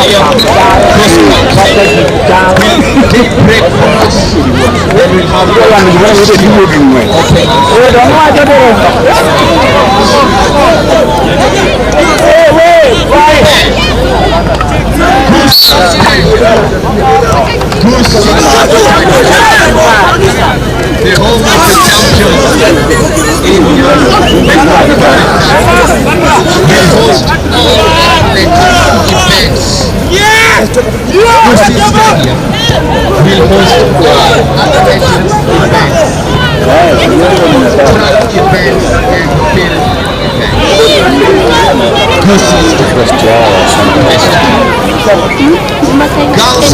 Stadium, cross country will take break for us. Then we'll have the home of the champions in will host all athletic events. Gusii Stadium will host all athletics events, track events and field events. Gusii Stadium. Girls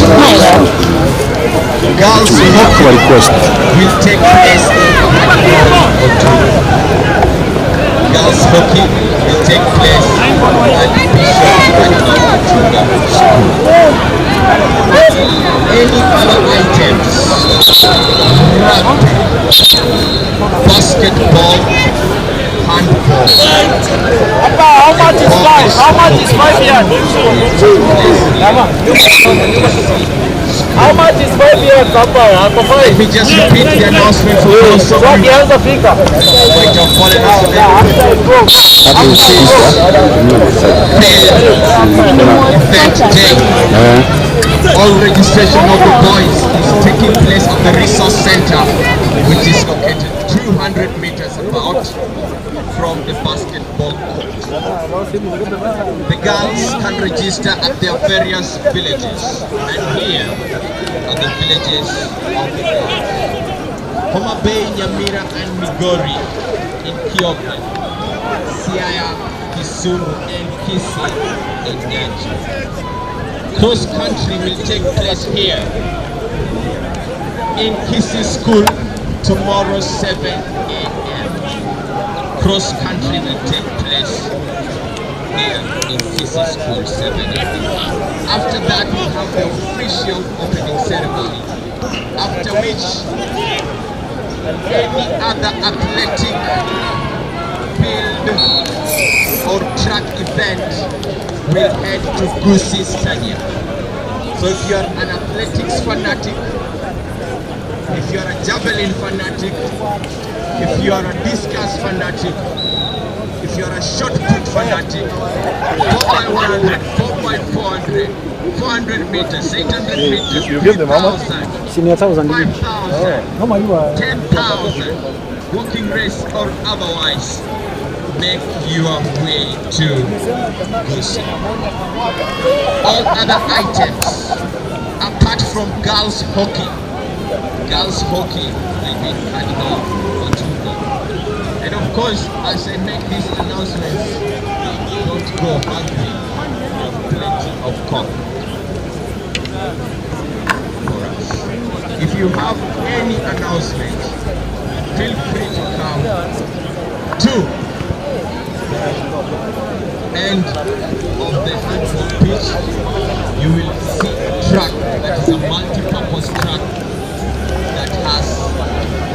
Girls hockey will take place in Otunga. Girls hockey will take place at Bishop Cardinal Otunga School. Any other items? Rugby, basketball, handball. How much is 5? How much is 5 yards? How much is 5 yards hapa? Hapo Let 5. me just repeat the announcement for those of you Wakianza fika. who might have fallen asleep. Event day. All registration of the boys is taking place at the resource center, which is located 200 meters about from the basketball court. The girls can register at their various villages, and here are the villages of the girls. Homa Bay, Nyamira, and Migori in Kyogle, Siaya, Kisumu, and Kisii in Nyanza. Cross country will take place here in Kisii School tomorrow 7 a.m. Cross country will take place here in Kisii School 7 a.m. After that, we have the official opening ceremony, after which any other athletic field or track event will head to Gusii Stadium. So if you're an athletics fanatic, if you're a javelin fanatic, if you are a discus fanatic, if you're a shot put fanatic, 4x100, 4x400, 400 meters, 800 meters, You give them how much? 3,000, Senior 1,000 each. 5,000, How much you are? 10,000, walking race or otherwise, make your way to Gusii. All other items, apart from girls hockey will be in Cardinal Otunga. And of course, as I make these announcements, don't go hungry. We have plenty of coffee for us. If you have any announcement, feel free to come to the end of the handball pitch. You will see a truck that is a multi-purpose truck that has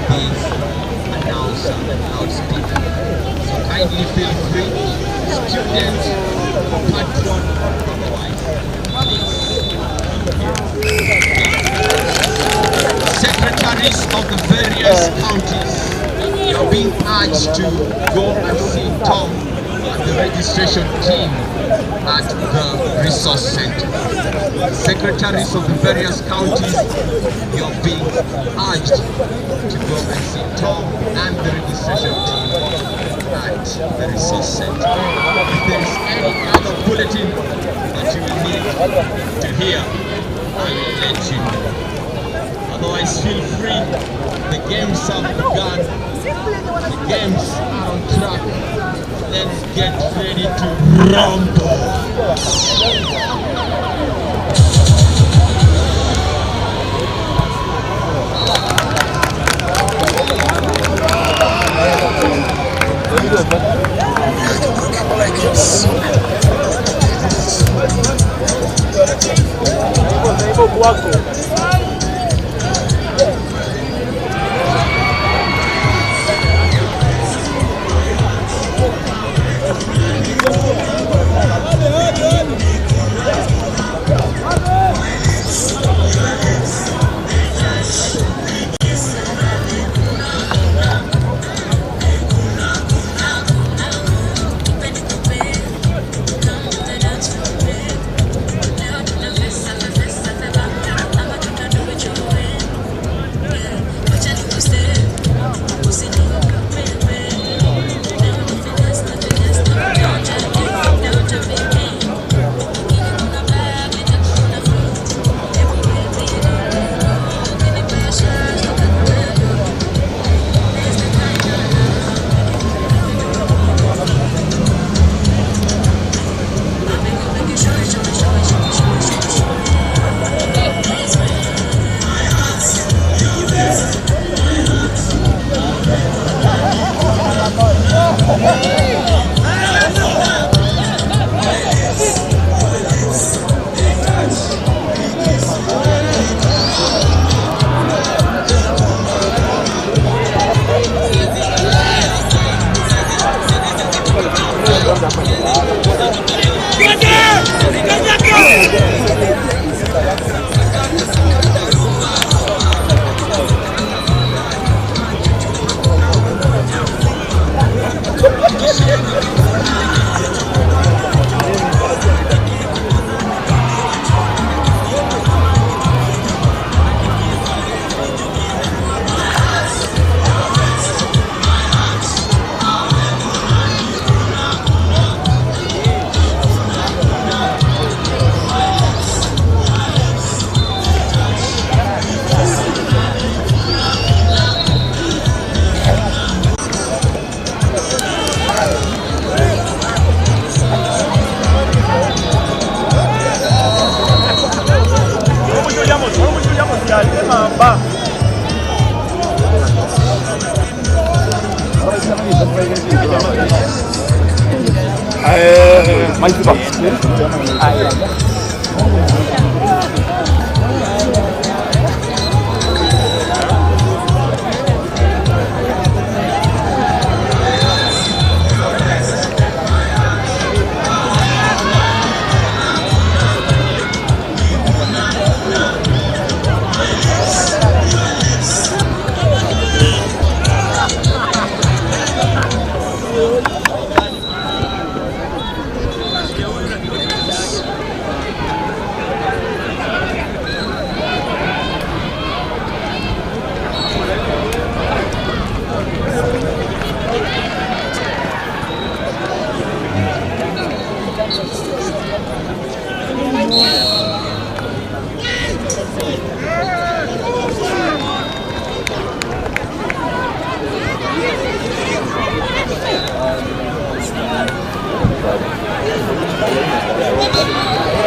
this announcer loudspeaker. So kindly feel free, student, patron, or otherwise, please come here. Secretaries of the various counties, you're being urged to go and see Tom and the registration team at the resource center. Secretaries of the various counties, you're being urged to go and see Tom and the registration team at the resource center. If there is any other bulletin that you will need to hear, I will let you know. Otherwise, feel free. The games have begun. The games are on track. Let's get ready to rumble.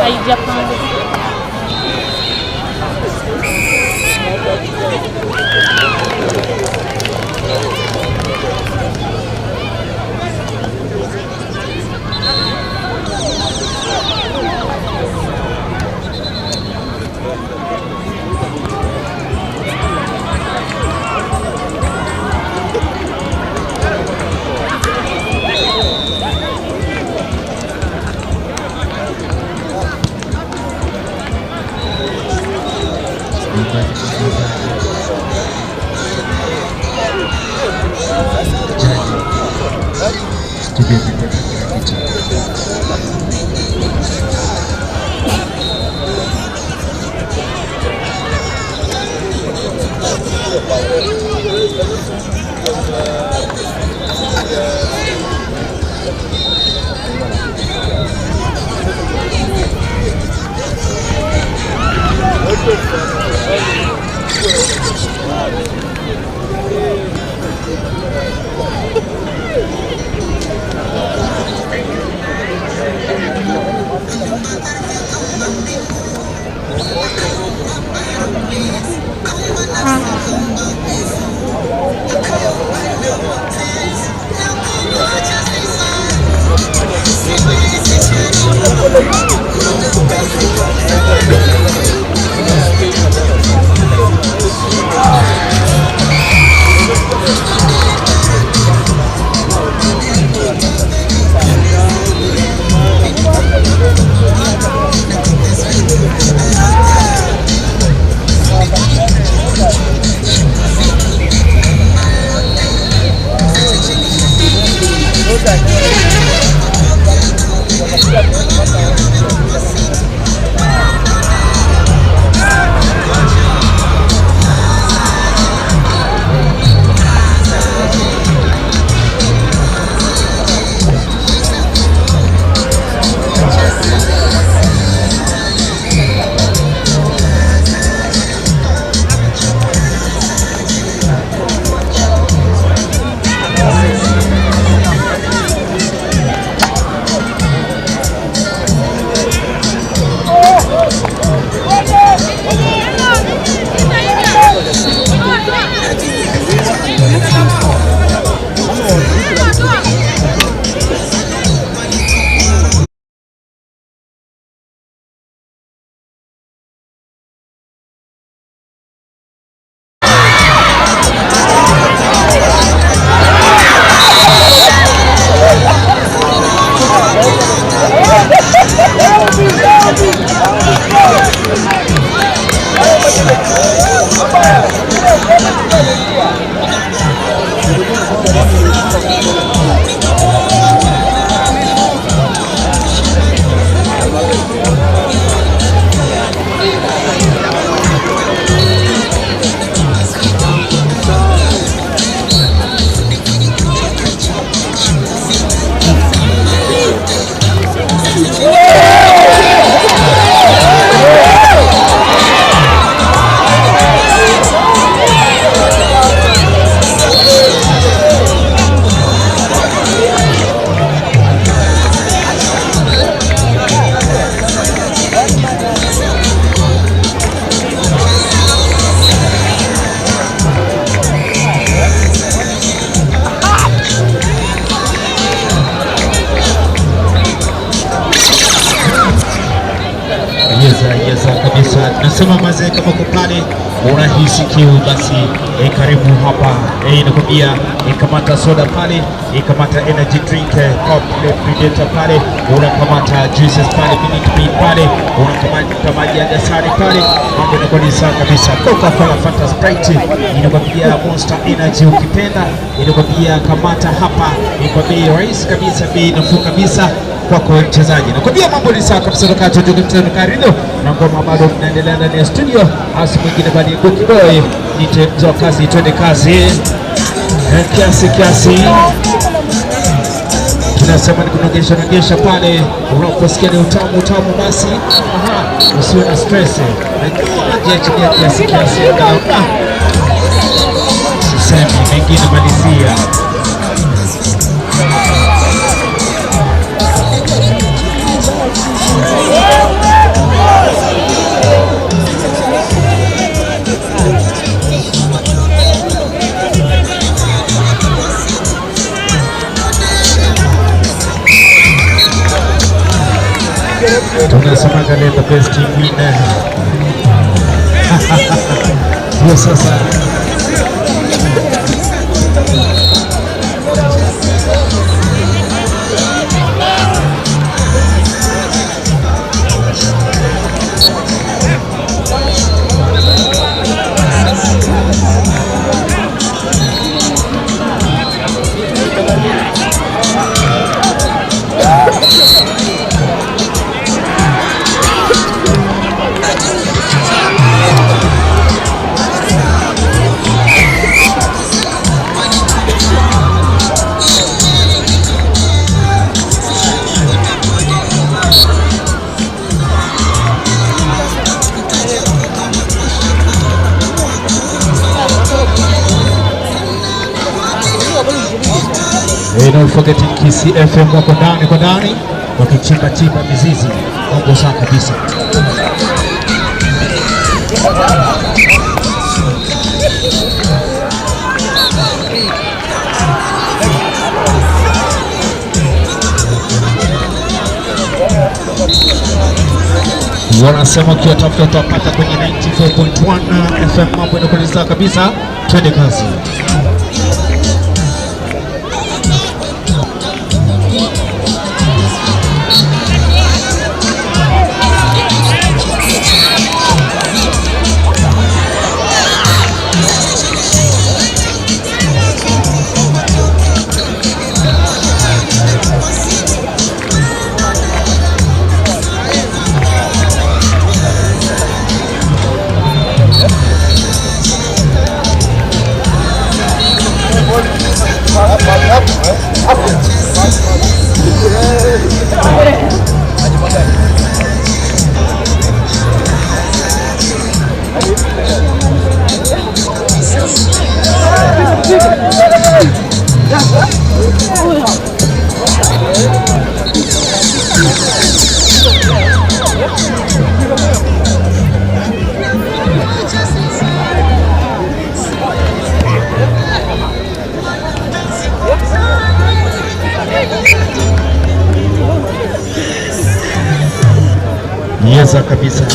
Haijapanda. Studio amepata kila kitu. Tunasema mazee, kama uko pale unahisi kiu, basi karibu hapa inakwambia kamata soda pale, kamata energy drink Predator pale, unakamata juices pale, Minute Maid pale, unakamata maji ya dasani pale, mambo inakuwa ni sawa kabisa. Coca-Cola, Fanta, Sprite, inakwambia Monster Energy ukipenda, inakwambia kamata hapa, ni kwa bei rahisi kabisa, bei nafuu kabisa kwako mchezaji. Nakwambia mambo ni sawa kabisa, toka tutukarido na ngoma bado tunaendelea ndani ya studio, asi mwingine bali Buki Boy nite mzee wa kazi, twende kazi kiasi kiasi, tunasema ni kunogesha nogesha pale unaposikia ni utamu utamu, basi aha, usiwe na stress, jiachilia kiasi kiasi, angalau sisemi mengine, malizia. Tunasemaga let the best team win. Ndio sasa Not forgetting Kisii FM wako ndani kwa ndani wakichimba chimba mizizi, mambo sawa kabisa. Wanasema ukiwatafuta utawapata kwenye 94.1 FM, mambo inakuwa sawa kabisa, twende kazi. Yeza kabisa.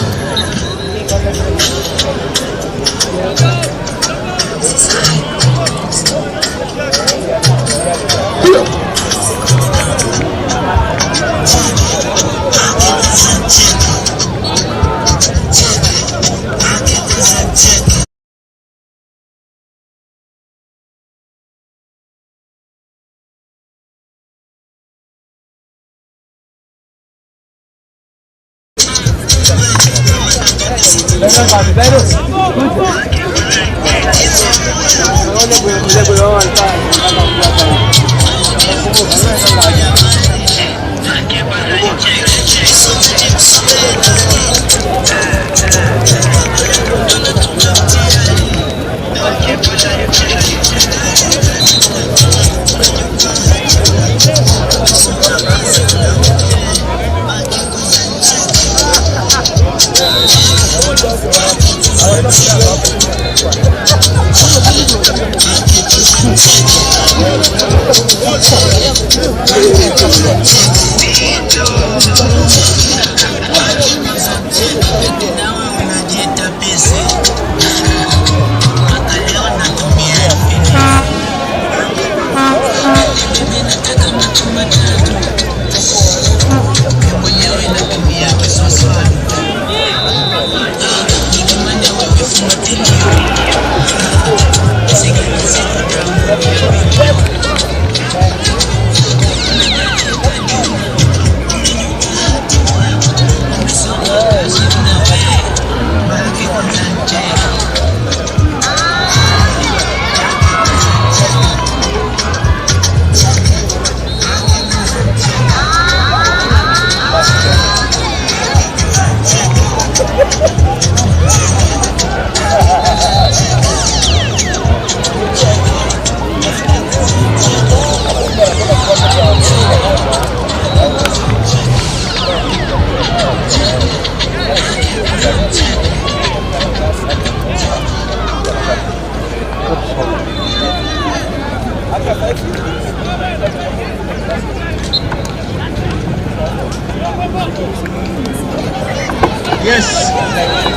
Yes,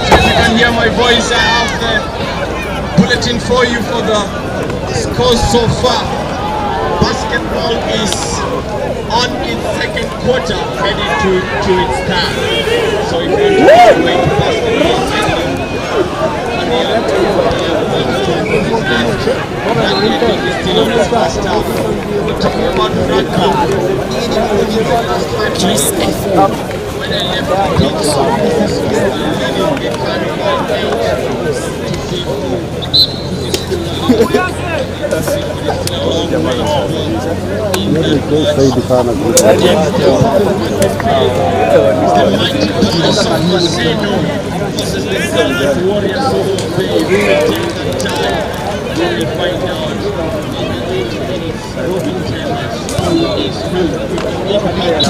so if you can hear my voice, I have the bulletin for you for the scores so far. Basketball is on its second quarter, heading to its third. So if you want to go to basketball, hurry up. Rugby, I think, is still on its first half. We're talking about rugby. Kiss FM. When I left the pitch, leading the carry by 8 to 50. Zaidi sana. The mighty Dons of Maseno versus the Gallant Warriors of Bay. Who will take the tie? We will find out in the 80 minutes. Who will tell us who is who.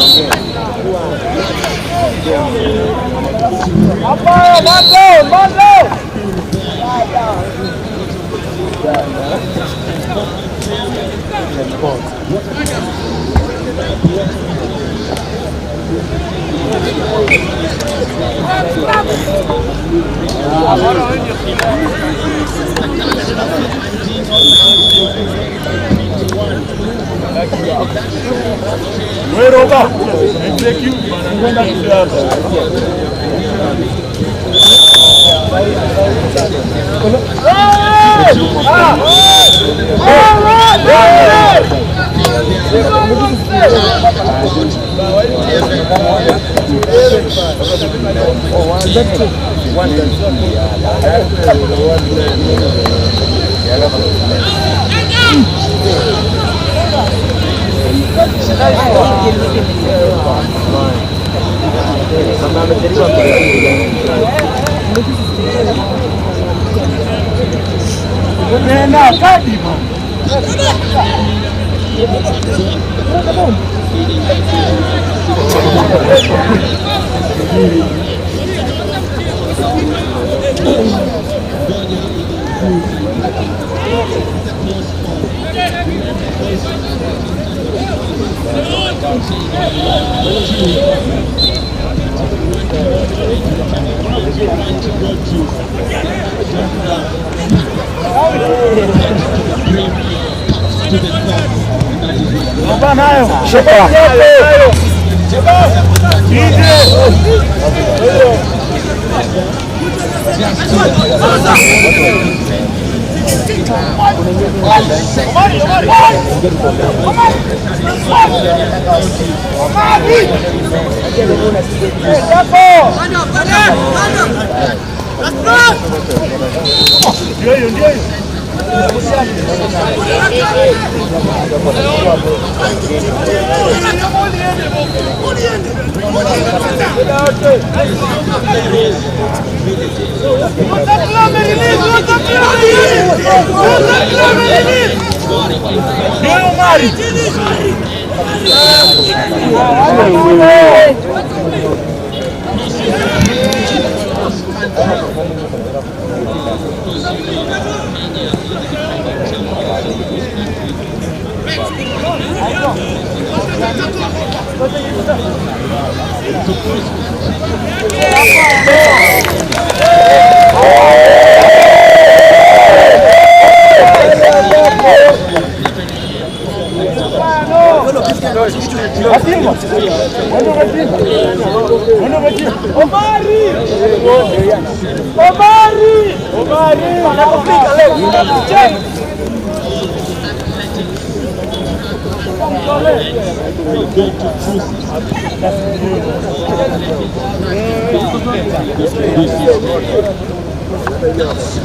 In hockey, Hapana, man down, man down. That's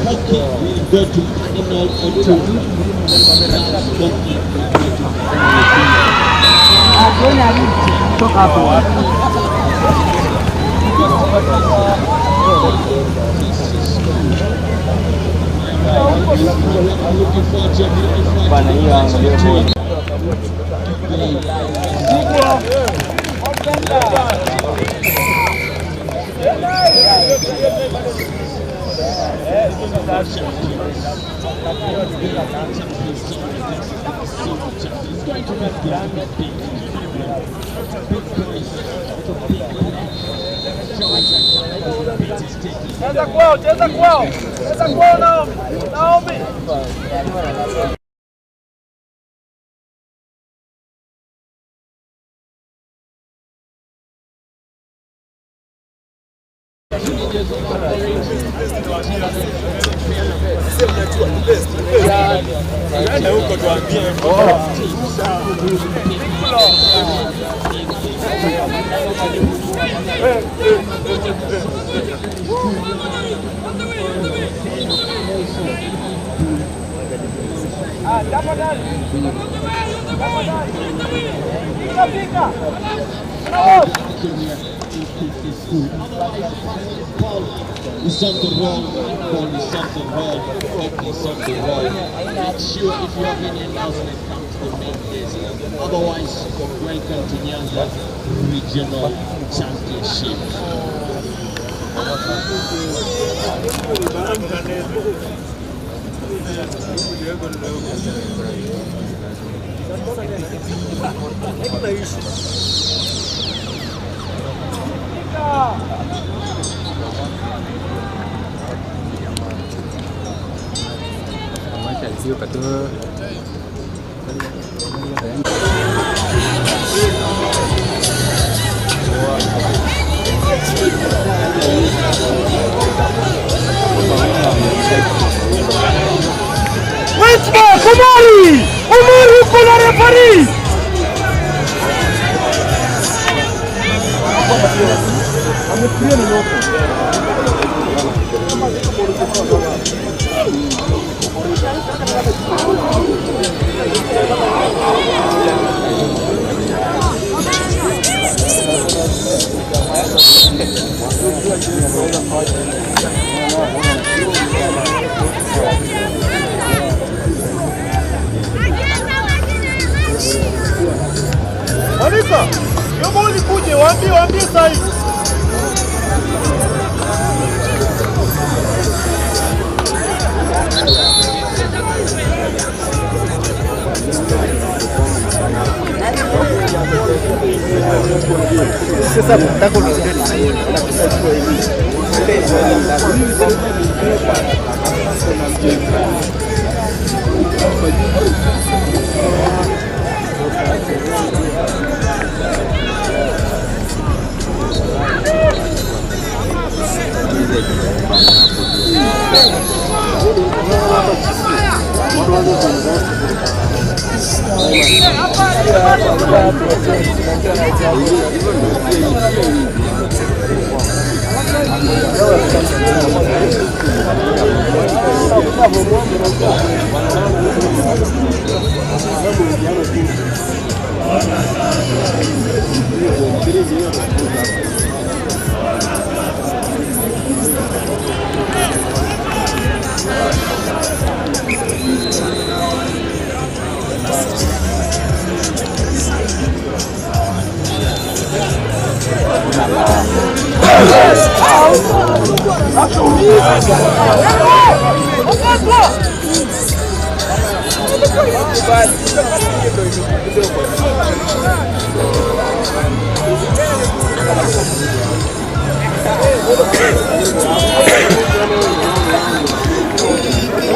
hockey will go to Cardinal Otunga. That's hockey will go to I'm looking forward to It's going to be big, big boys, big. Cheza kwao, cheza kwao. Cheza kwao Naomi. Naomi. Is on the roll, ball is on the roll, hope is on the roll. Make sure if you have any announcement, come to the main desk. Otherwise, welcome to Nyanza Regional Championship. Witchback, Omari! Omari uko na referee! Malika, hiyo boli kuje, waambie waambie sahi. Sasa nataka uniambie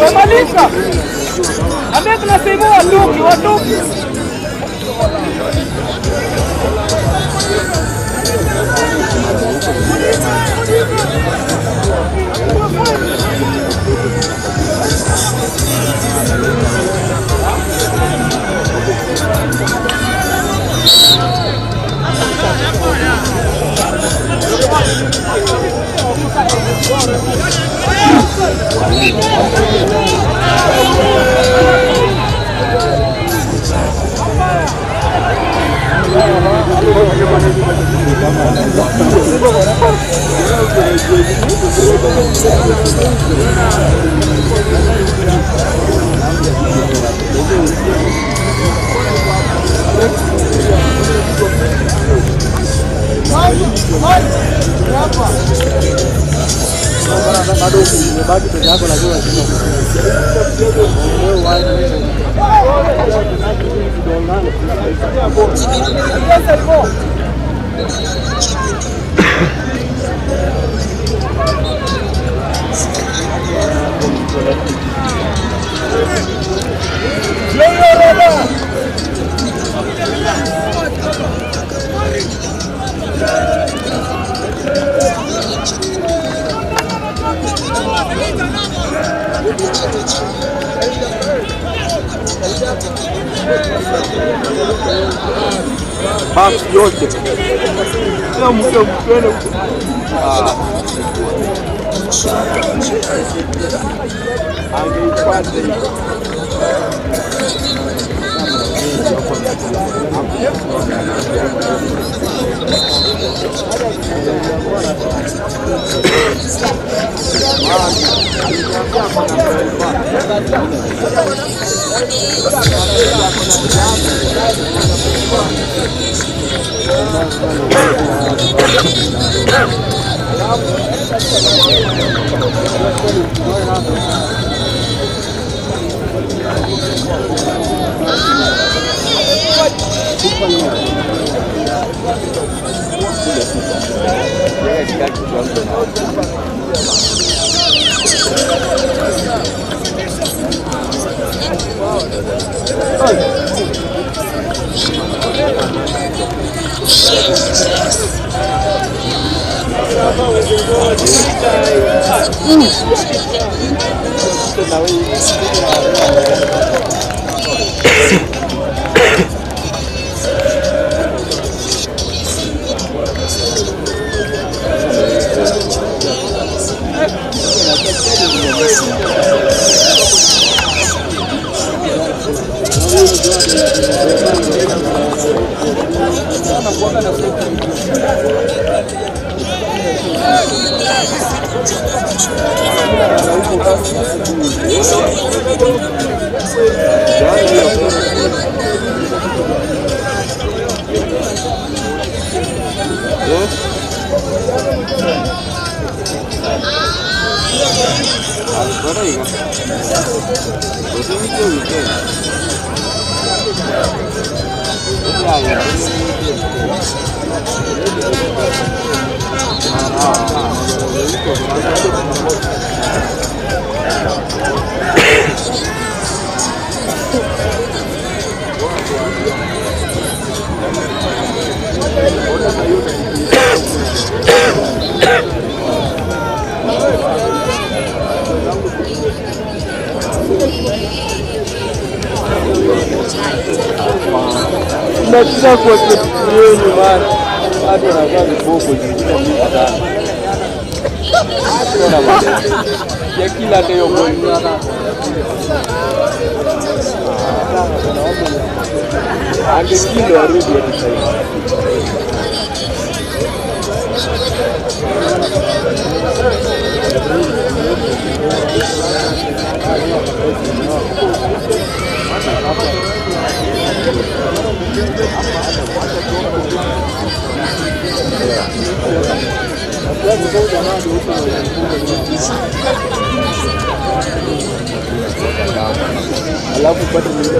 Wemalika! Ambia tunasema watoke, watoke. Bado umebaki peke yako, lakini unashinda. Max yote. Kila mtu mpende. Angeipata Tunacheza kwa yenu bana. Hata na viboko zingine mingi sana. Ya kila leo bwana. Angekilo arudi hadi sasa. Alafu upate mwingine.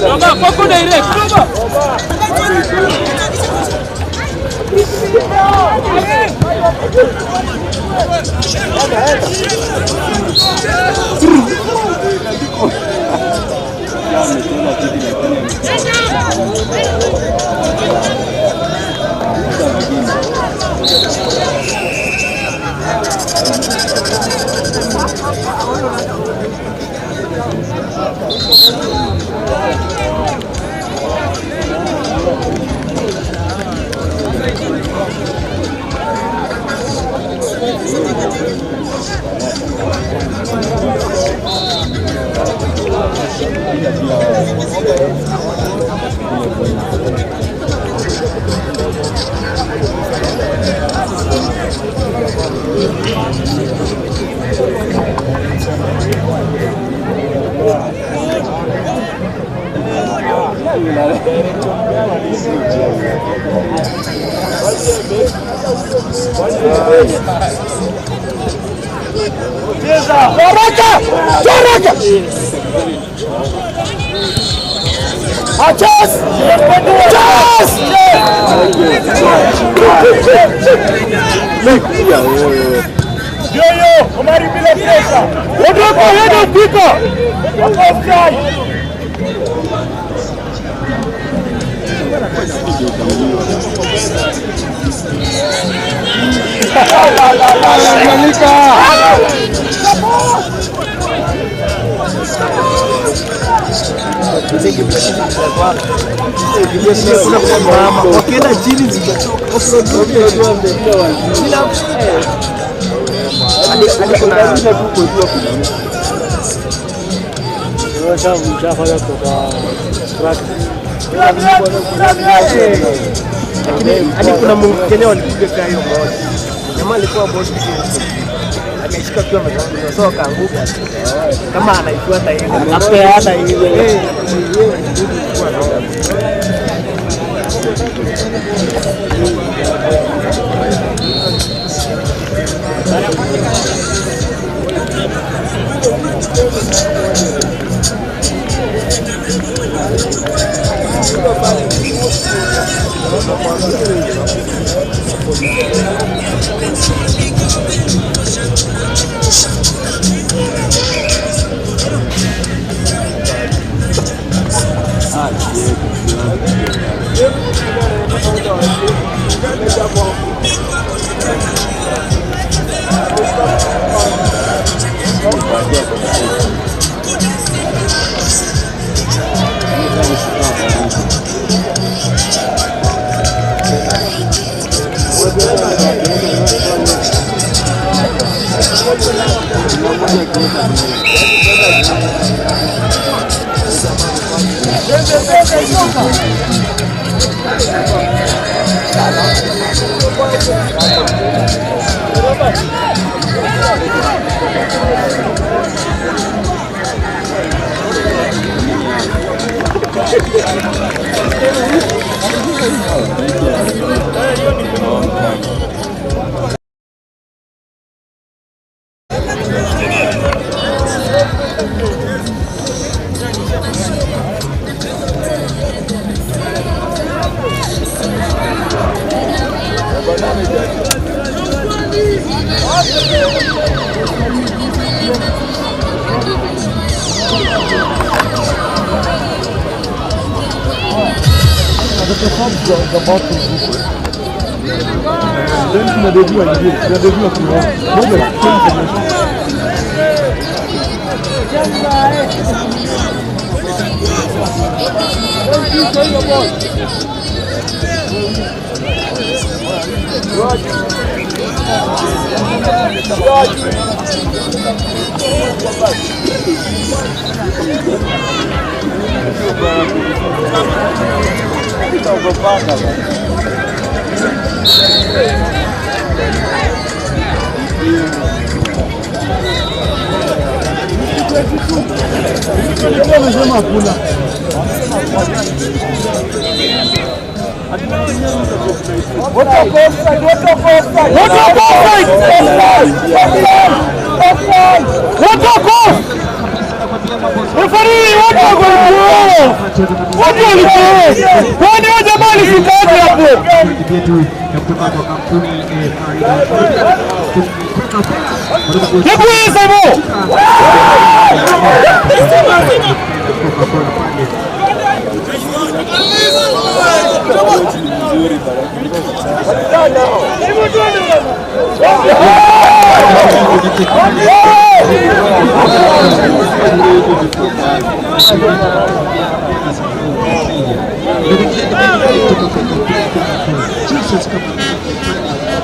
Baba, poco direct, baba. Haraka! Haraka! Achas! Achas! Yoyo, Omari bila pesa. Ondoka, enda pika. Wako offside. Wakienda chini zitatoka. Hadi kuna Mkenya walipiga kaa hiyo moja. Jamaa alikuwa boss ameshika akiwa ametangulia, so akaanguka. Kama anaifuata yeye, akapeana ile.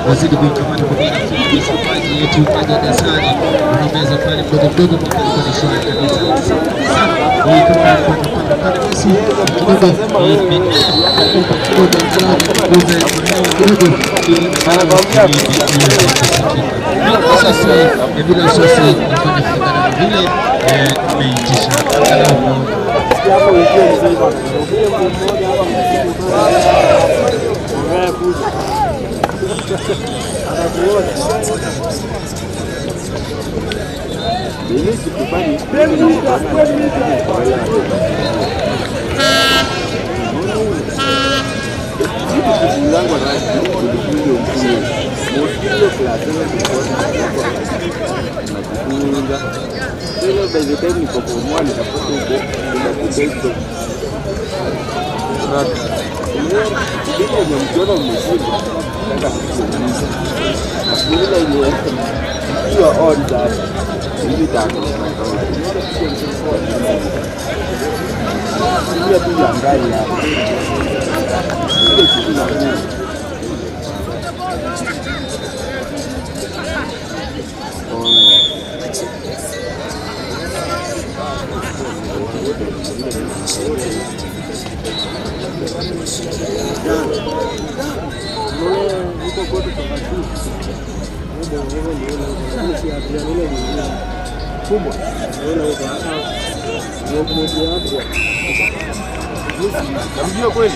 Wazidi kuikamata kwa maji yetu maji darasani, unameza pale mdogo mdogo, mambo yalikuwa ni shwari kabisa sana. Kama alikuwa anapanda pale basi kidogo kidogo sasa bila wasiwasi nafanya kulingana na vile nimeitisha angalau. Namjua kweli?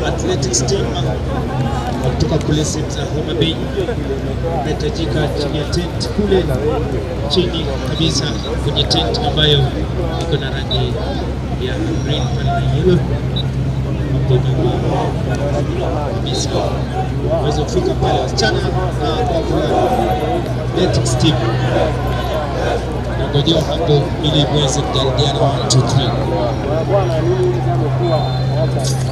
Athletics team kutoka kule sehemu za Homa Bay imetajika chini ya tent kule chini kabisa, kwenye tent ambayo iko na rangi ya green na yellow hapo nyuma kabisa. Waweza kufika pale wasichana na wavulana. Athletics team nangojewa hapo ili muweze kujadiliana 1 2 3.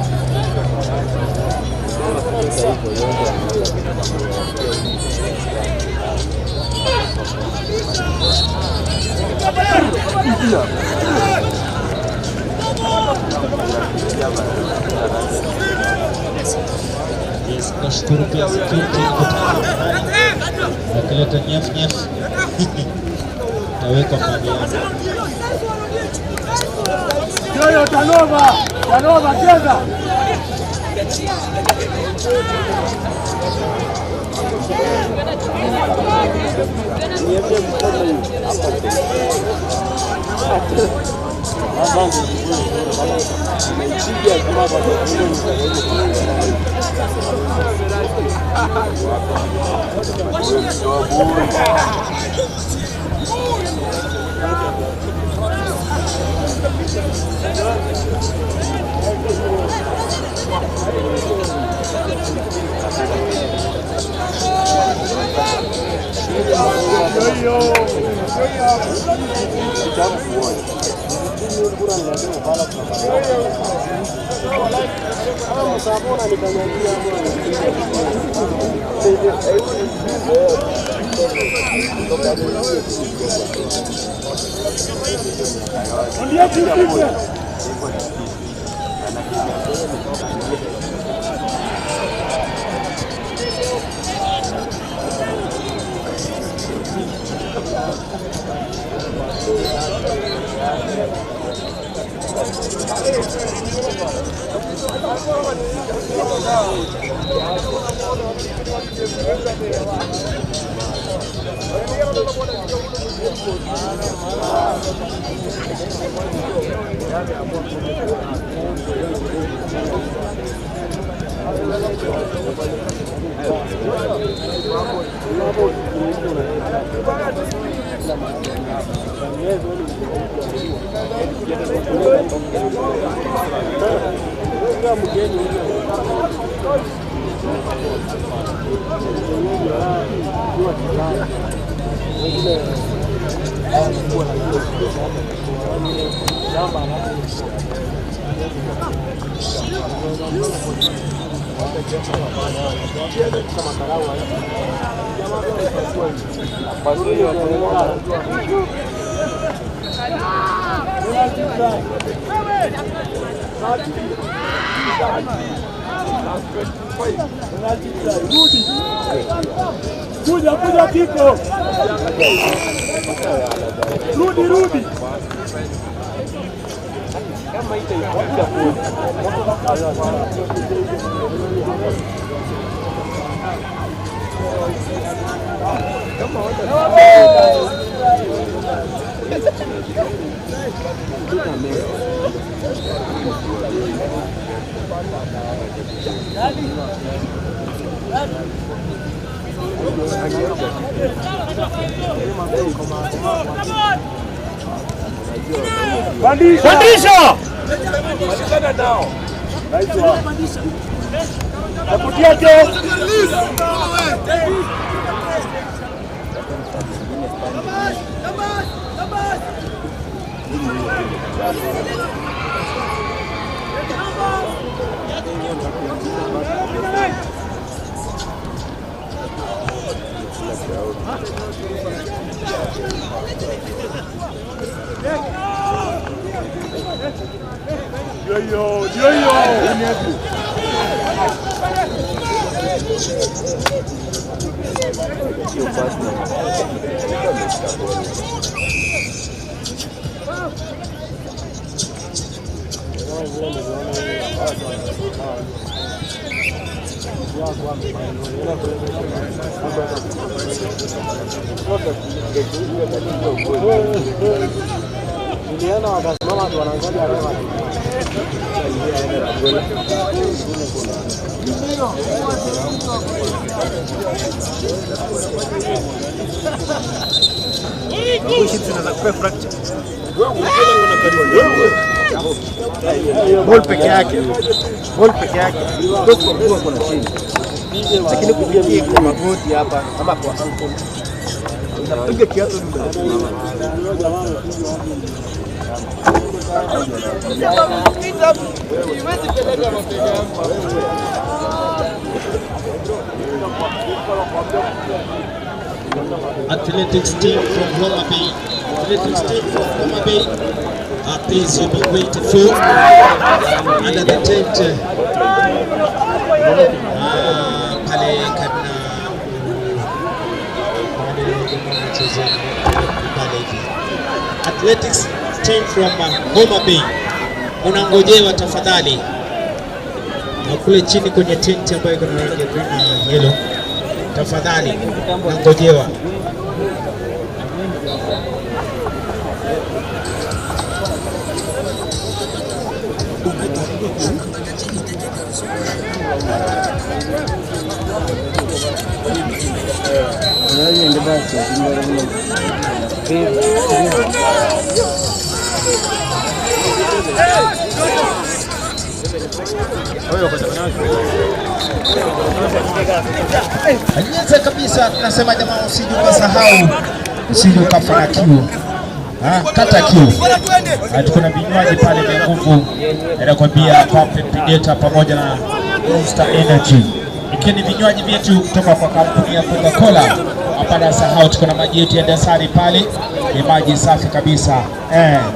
Yes, Tunashukuru pia security iko tayari, wakileta nyef nyef tawekwa ndani yao. Yoyo Tanova, Tanova cheza. Kuja kuja Kiko. Rudi rudi. Pandisha. Nakutia jo. Yo yo yo. Niliona wakasimama watu wanangoja refa. Ball peke yake. Ball peke yake. Kwa mguu kuna chini. Lakini kupiga kwa magoti hapa ama kwa ankle. Unapiga kiatu ndio. Athletics team from Homa Bay. Athletics team from Homa Bay. Please, you'll be waited for under the tent. pale karibu na wanachezea pale hivi. Athletics team from Homa Bay, unangojewa tafadhali. Na kule chini kwenye tent ambayo iko na rangi ya green na yellow, tafadhali nangojewa. Anyeza kabisa, tunasema jamaa, usije ukasahau, usije ukafa na kiu. Kata kiu. Tuko na vinywaji pale vya nguvu, inakwambia Perfect Predator pamoja na Monster Energy, ikiwa ni vinywaji vyetu kutoka kwa kampuni ya Coca-Cola. Hapana sahau, tuko na maji yetu ya Dasani pale, ni maji safi kabisa.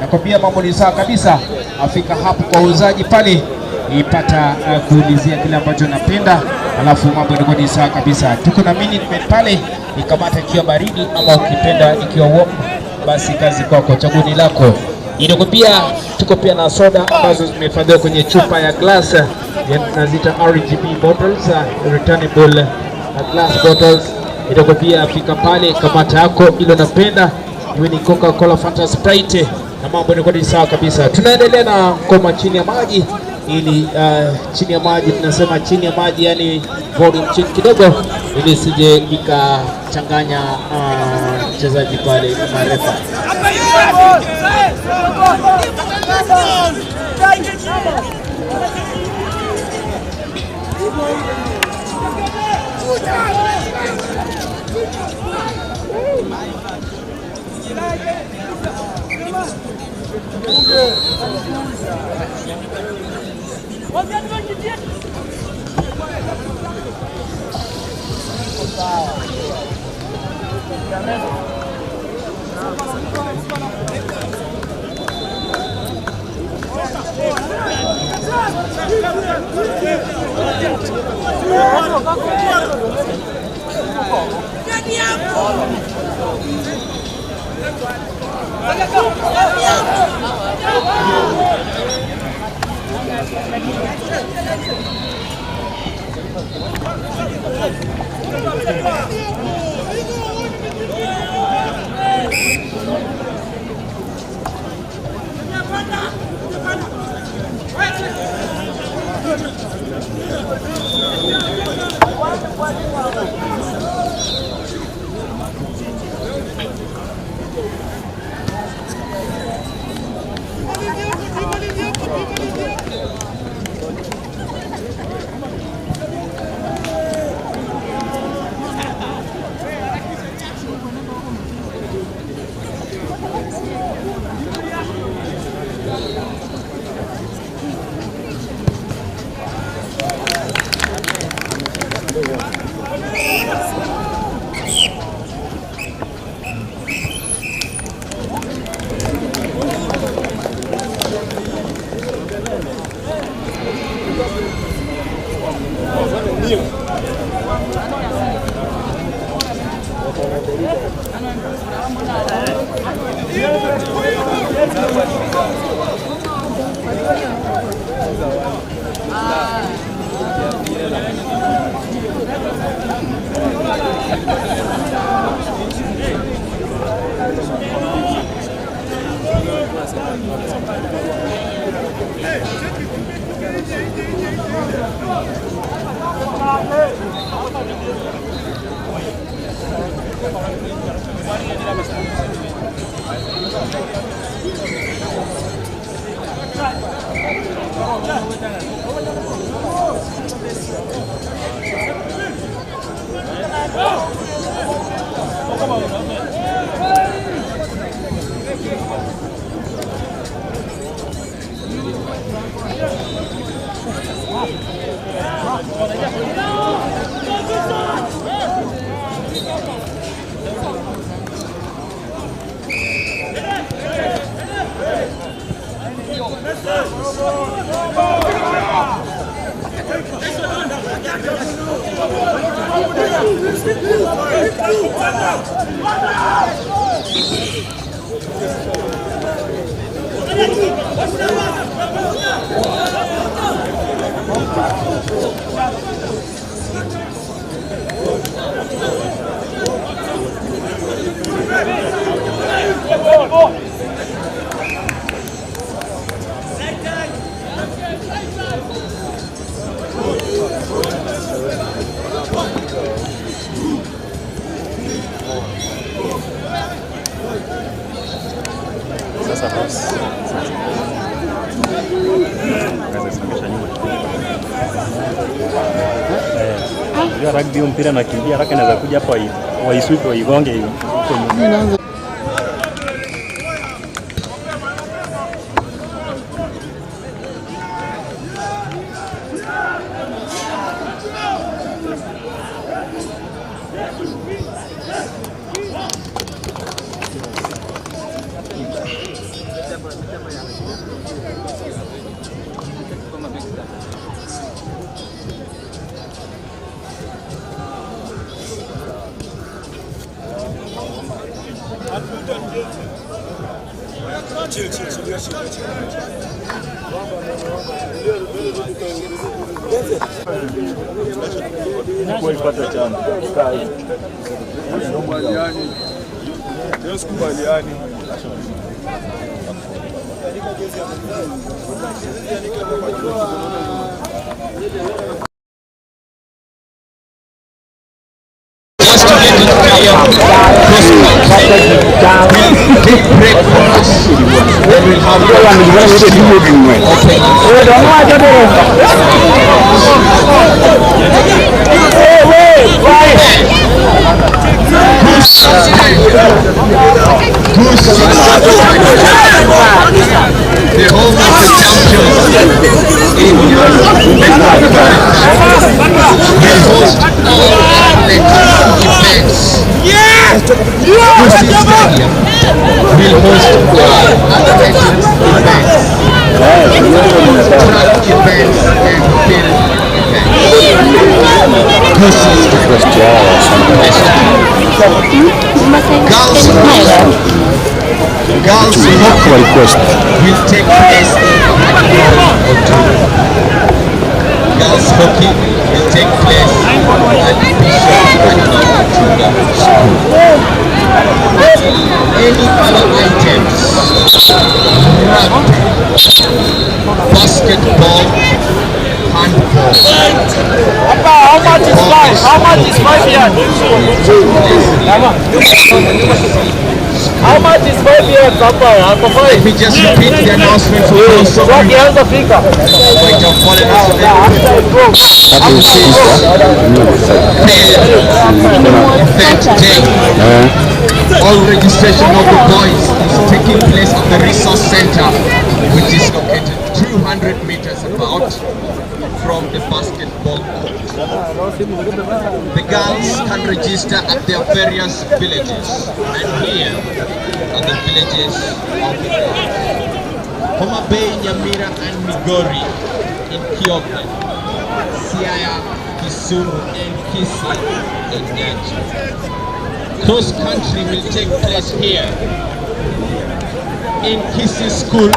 Nakwambia mambo ni sawa kabisa. Afika hapo kwa uuzaji pale, ipata kuulizia kile ambacho napenda, alafu mambo yanakuwa ni sawa kabisa. Tuko na Minute Maid pale, ikamata ikiwa baridi ama ukipenda ikiwa warm, basi kazi kwako, chaguo ni lako. Inakwambia tuko pia na soda ambazo zimehifadhiwa kwenye chupa ya glass, tunaziita RGB bottles, returnable glass bottles. Inakwambia fika pale, kamata yako ile unapenda, iwe ni Coca-Cola, Fanta, Sprite, na mambo yanakuwa ni sawa kabisa. Tunaendelea na ngoma chini ya maji ili chini ya maji, tunasema chini ya maji, yani volume chini kidogo, ili sije ikachanganya mchezaji pale marefa. Sasa boss. Unajua rugby mpira nakimbia haraka, inaweza kuja hapa waiswipe waigonge hiyo. Just to get it clear, cross country will take break for us. Then we'll have the home of the champions in will host all athletic events. Gusii Stadium will host all athletic events, track events and field events. Gusii Stadium. Girls hockey will take place in Otuga. Girls hockey will take place at Bishop Cardinal Otuga School. Any other items, rugby, basketball, handball. How much is 5? How much is 5 yards? How much is 5 yards? Let me just repeat the announcement for those of you who might have fallen asleep. Event day. All registration of the boys is taking place at the resource center, which is located 200 meters about from the basketball court. The girls can register at their various villages, and here are the villages of the girls. Homa Bay, Nyamira and Migori in Kiope, Siaya, Kisumu and Kisii in Nyanza. Cross country will take place here in Kisii School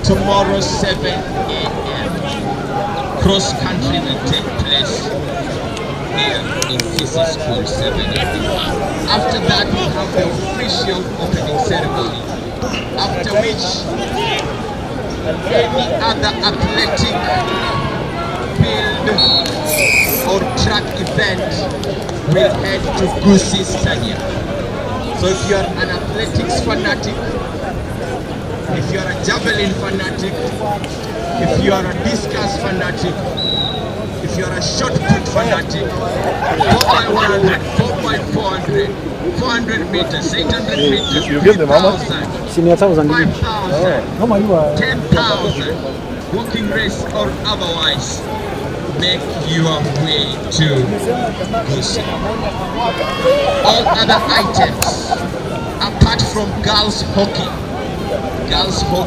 tomorrow 7 a.m. Cross country will take place here in Kisii School 7 a.m. After that, we have the official opening ceremony, after which any other athletic field or track event will head to Gusii Stadium. So if you are an athletics fanatic, if you are a javelin fanatic, if you are a discus fanatic, if you are a shot put fanatic, 4x100, 4x400, 400 meters, 800 meters, You give them how much? 3,000, 5,000, 10,000, walking race or otherwise, make your way to Gusii. All other items, apart from girls hockey will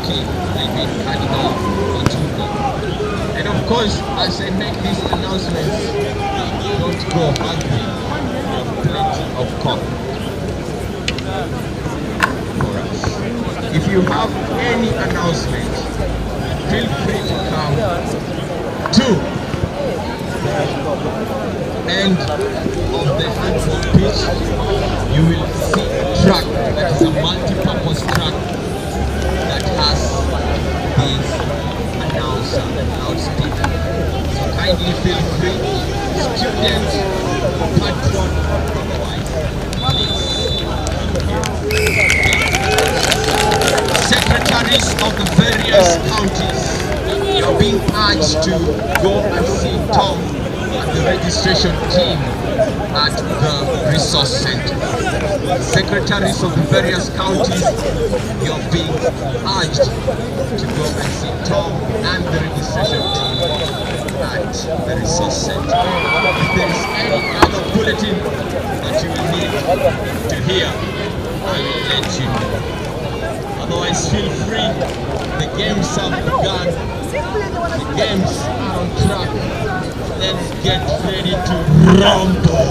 be in Cardinal Otuga. And of course, as I make these announcements, don't go hungry. We have plenty of coke. for us. If you have any announcement, feel free to come to the end of the handball pitch. You will see a truck that is a multi-purpose truck that has this announcer and loudspeaker. So kindly feel free, students, patron, otherwise, please come here. Secretaries of the various counties, you are being urged to go and see Tom and the registration team at the resource center. Secretaries of the various counties, you are being urged to go and see Tom and the registration team at the resource center. If there is any other bulletin that you will need to hear, I will let you know. Otherwise, feel free. The games have begun. The games are on track. Let's get ready to rumble.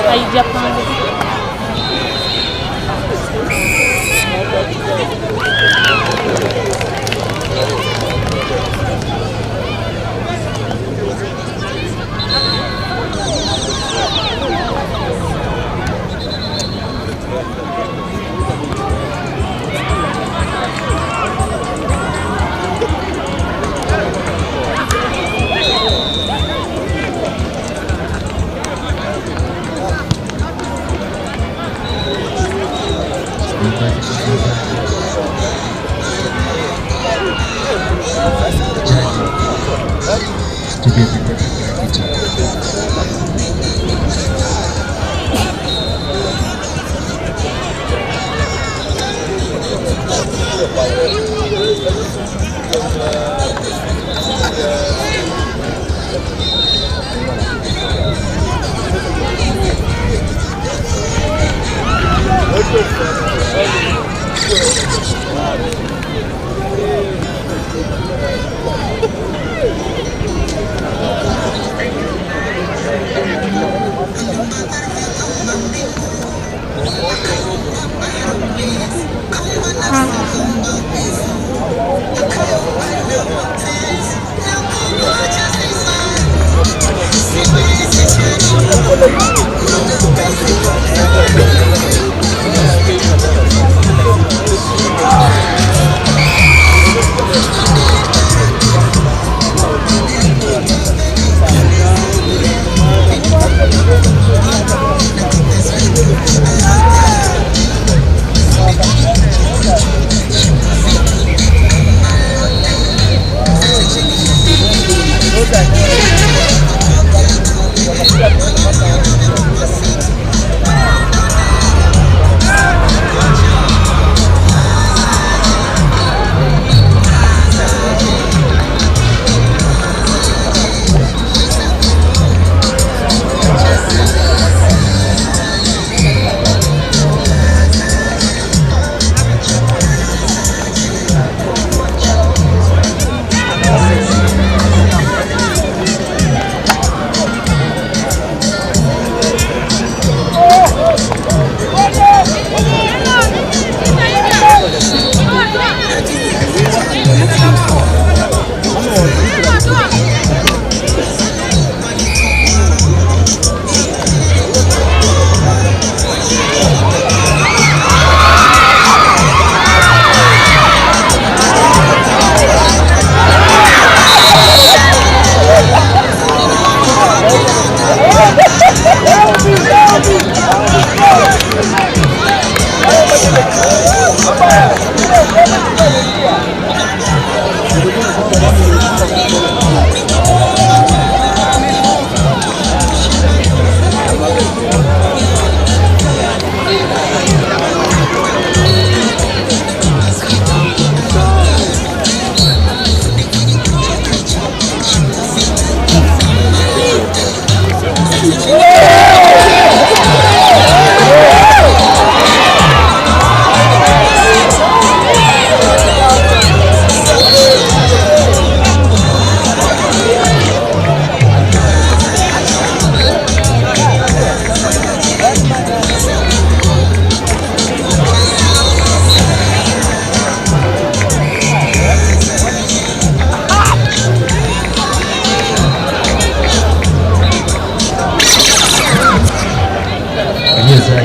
Haijapanda. Studio imepata kila kitu.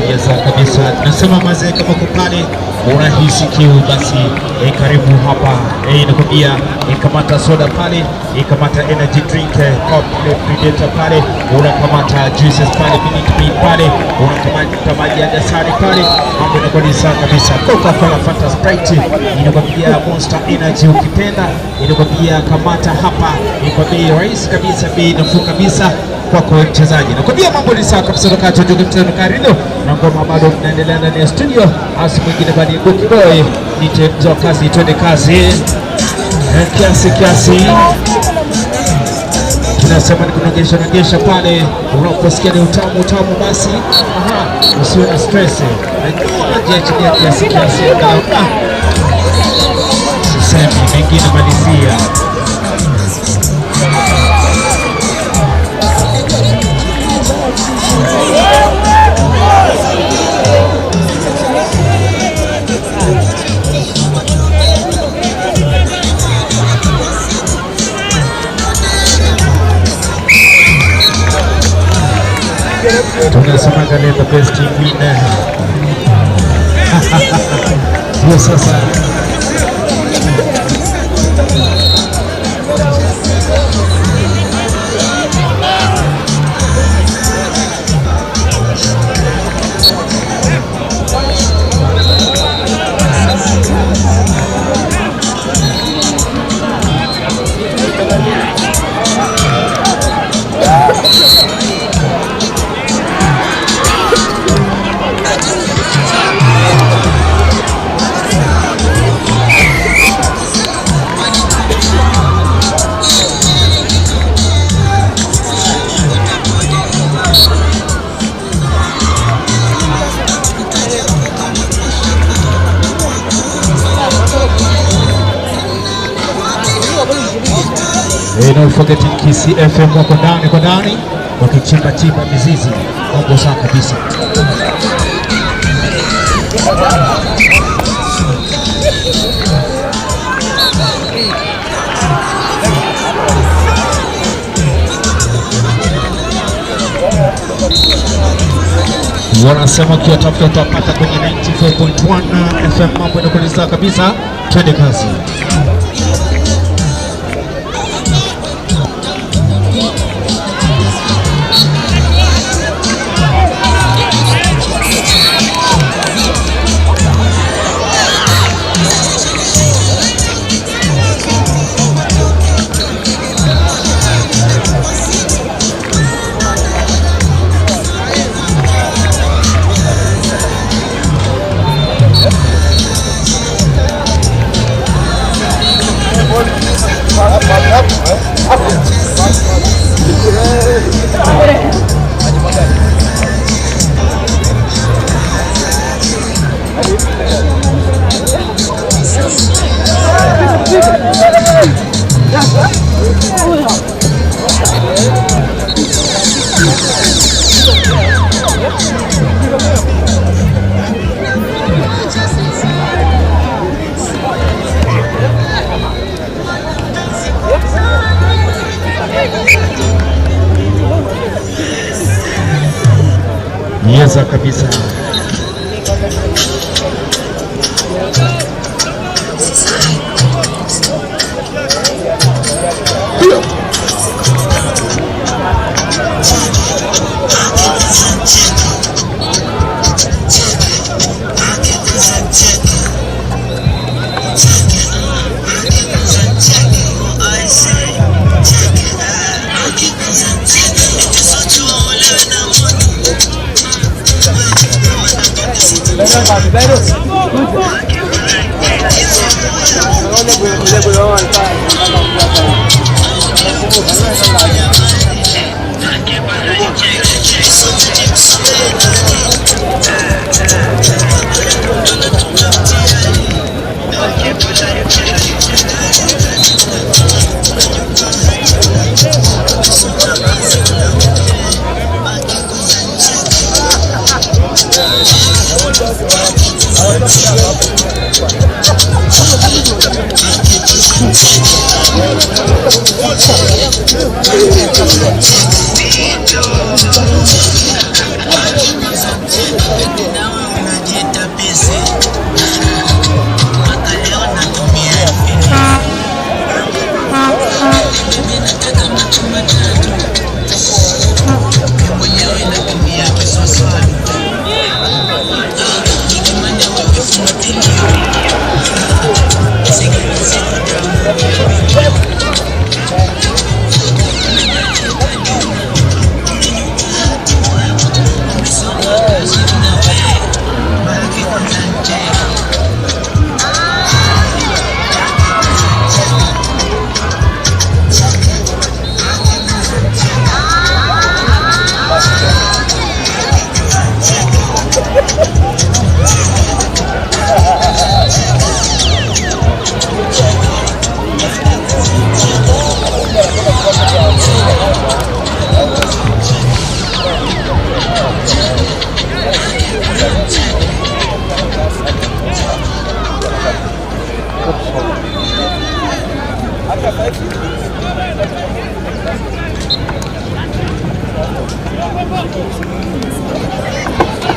Yeza kabisa. Nasema mazee, kama uko pale unahisi kiu, basi karibu hapa. Nakwambia kamata soda pale, kamata energy drink Predator pale, unakamata juices pale, Minute Maid pale, unakamata maji ya dasani pale, mambo inakuwa ni sawa kabisa. Coca-Cola, Fanta, Sprite, inakwambia Monster Energy ukipenda, inakwambia kamata hapa, ni kwa bei rahisi kabisa, bei nafuu kabisa kwako mchezaji. Nakwambia mambo ni sawa kabisa kutoka Jojo Mtano Karido na ngoma bado mnaendelea ndani ya studio. Asi mwingine bali Buki Boy nite mzee kazi, twende kazi. Kiasi kiasi tunasema ni kunogesha nogesha pale, unaposikia ni utamu utamu, basi aha, usiwe na stress. Jiachilia kiasi kiasi, angalau sisemi mengine, malizia. Tunasemaga let the best team win. Ndio sasa Not forgetting Kisii FM wako ndani kwa ndani wakichimba chimba mizizi, mambo sawa kabisa. Wanasema ukiwatafuta utapata kwenye 94.1 FM, mambo yanakuwa sawa kabisa. Twende kazi. Yeza kabisa.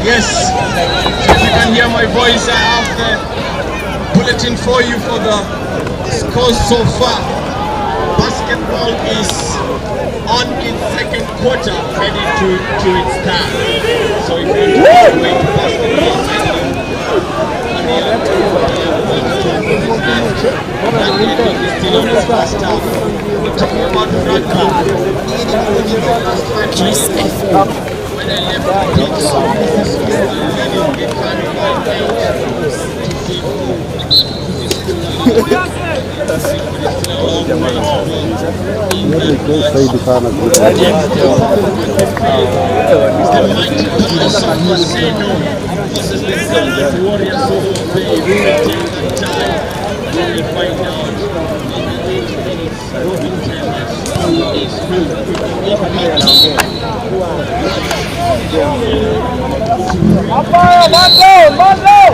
Yes, so if you can hear my voice, I have the bulletin for you for the scores so far. Basketball is on its second quarter, heading to its third. So if you want to go to basketball, hurry up to Rugby, I think, is still on its first half. We're talking about rugby. Last 5 minutes. When I left the pitch, this is leading Gekani by 8 to 0. Zaidi sana. The mighty Brothers of Maseno versus the Gallant Warriors of Bay. We will take the time. We will find out in the 8 minutes. Will tell us who is who. In hockey, Hapana, man down, man down.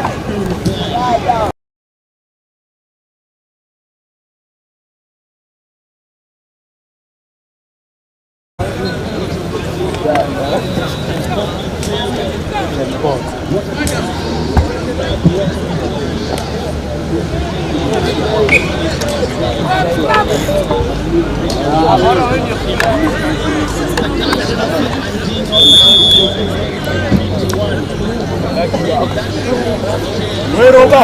Wewe Roba,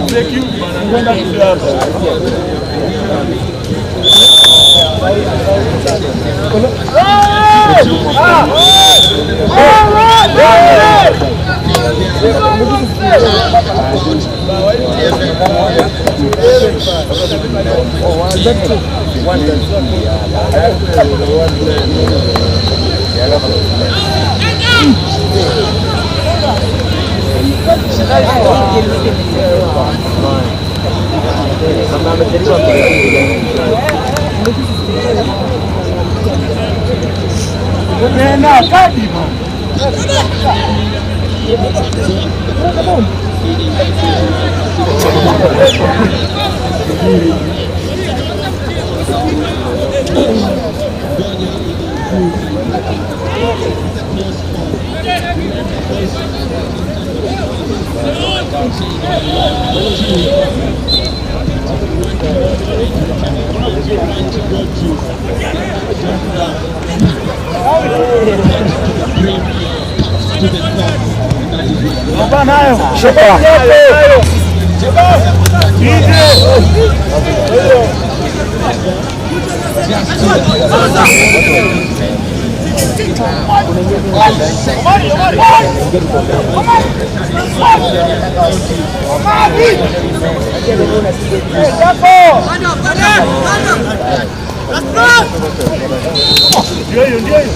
take you kwenda kusiasa. Nenda kadi bwana. Nayo. Ndio hiyo, ndio hiyo.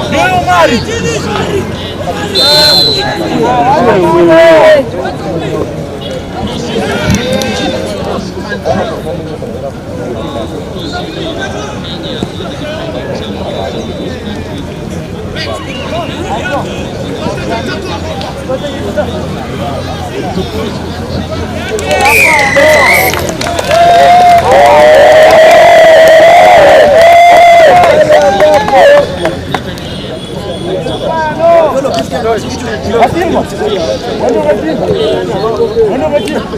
Ndio hiyo Mari.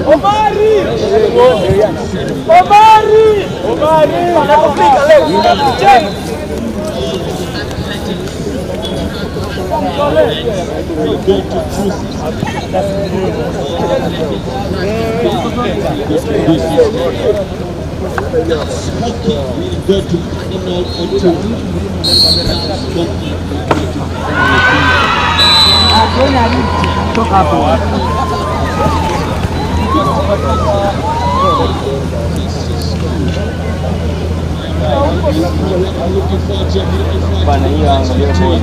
Omari! Omari! Anakufika leo. We go to cruises. That's hockey. We go to Cardinal Otundu. That's hockey. We go to I'm looking forward to a beautiful match between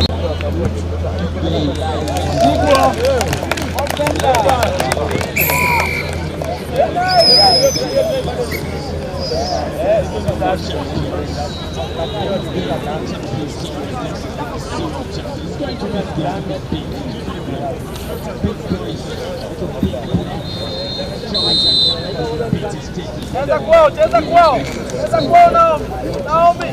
It's going to be big, big boys, big Cheza kwao, cheza kwao Naomi.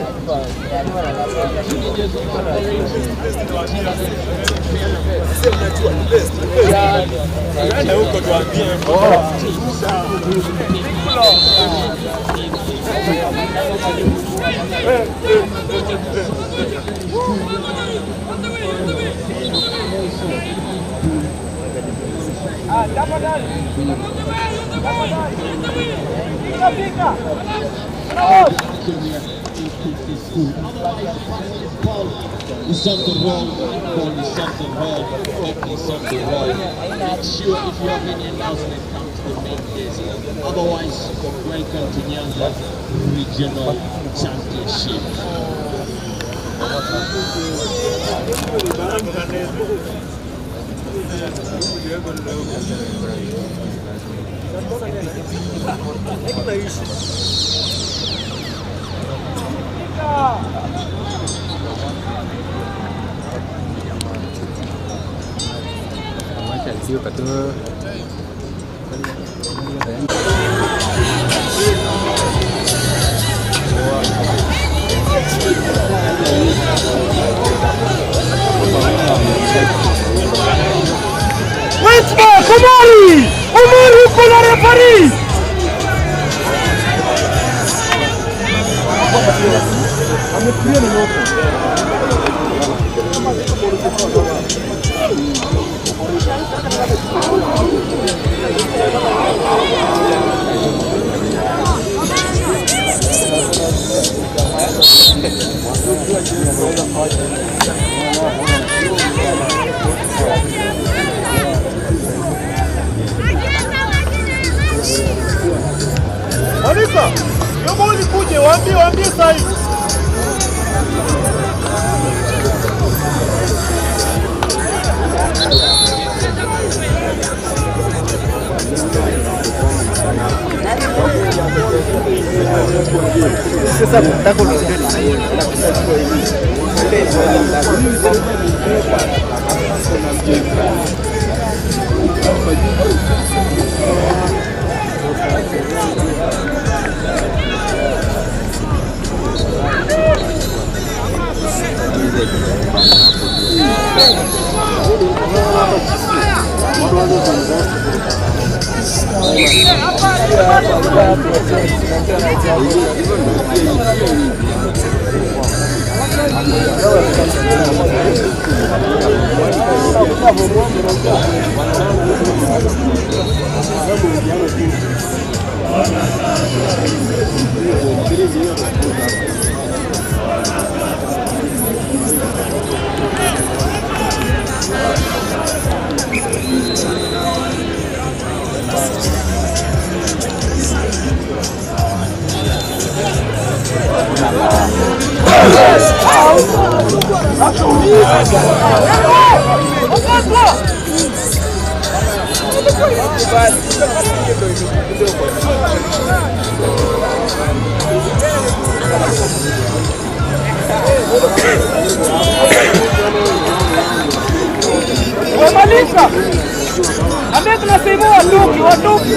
Is on the roll, ball is on the roll, hope is on the roll. Make sure if you have any announcement, come to the main desk. Otherwise, welcome to Nyanza Regional Championship. Omari! Omari uko na referee! Malika, hiyo boli kuje, waambie sasa. Sasa nataka unaongea na yeye. Wamaliza. Ambia tunasema watoki, watoki.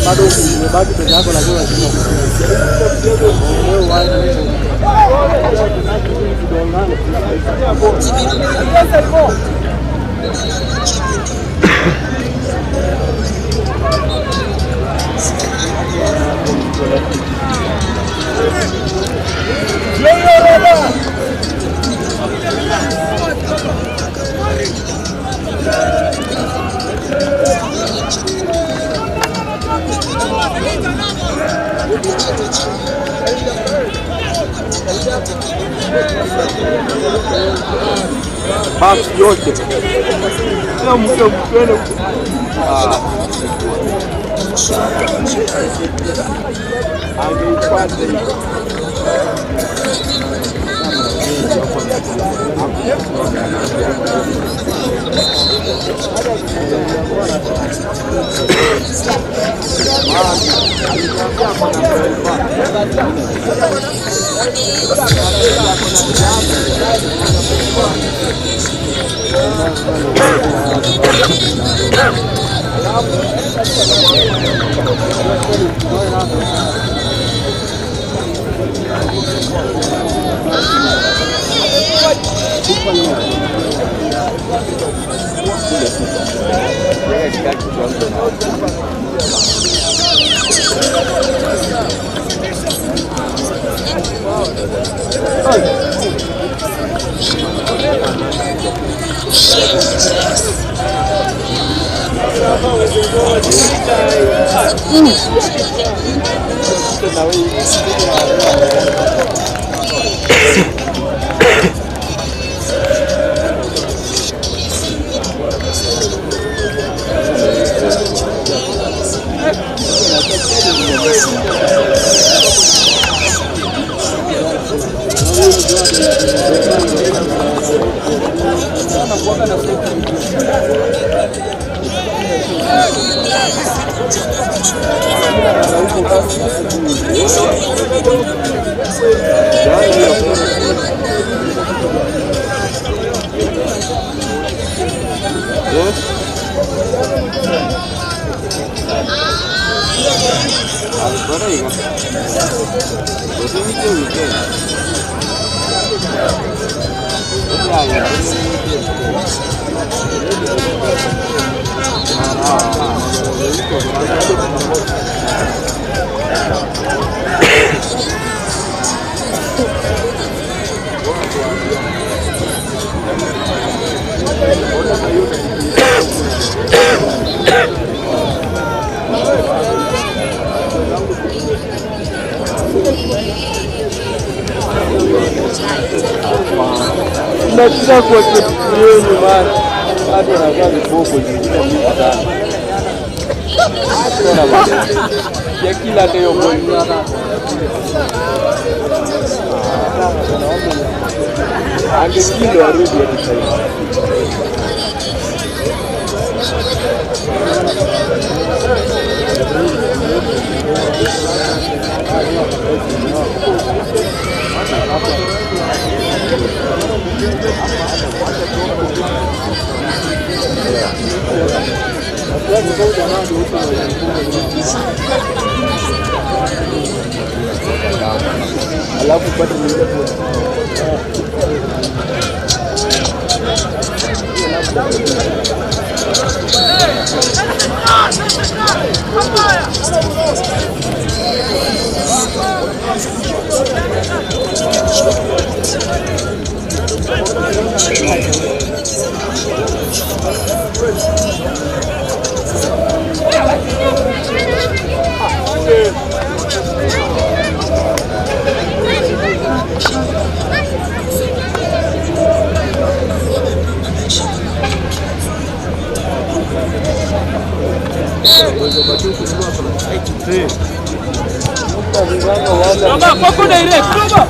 Bado umebaki peke yako lakini unashindwa. Basi yote. Kila mtu mpende. Tunacheza kwa yenu bana. Watu wanavaa viboko zingine mingi sana. Ona bana. Ya kila leo bwana. Angekilo arudi hadi sasa. Alafu bado ni ile Roba, foco direct, roba.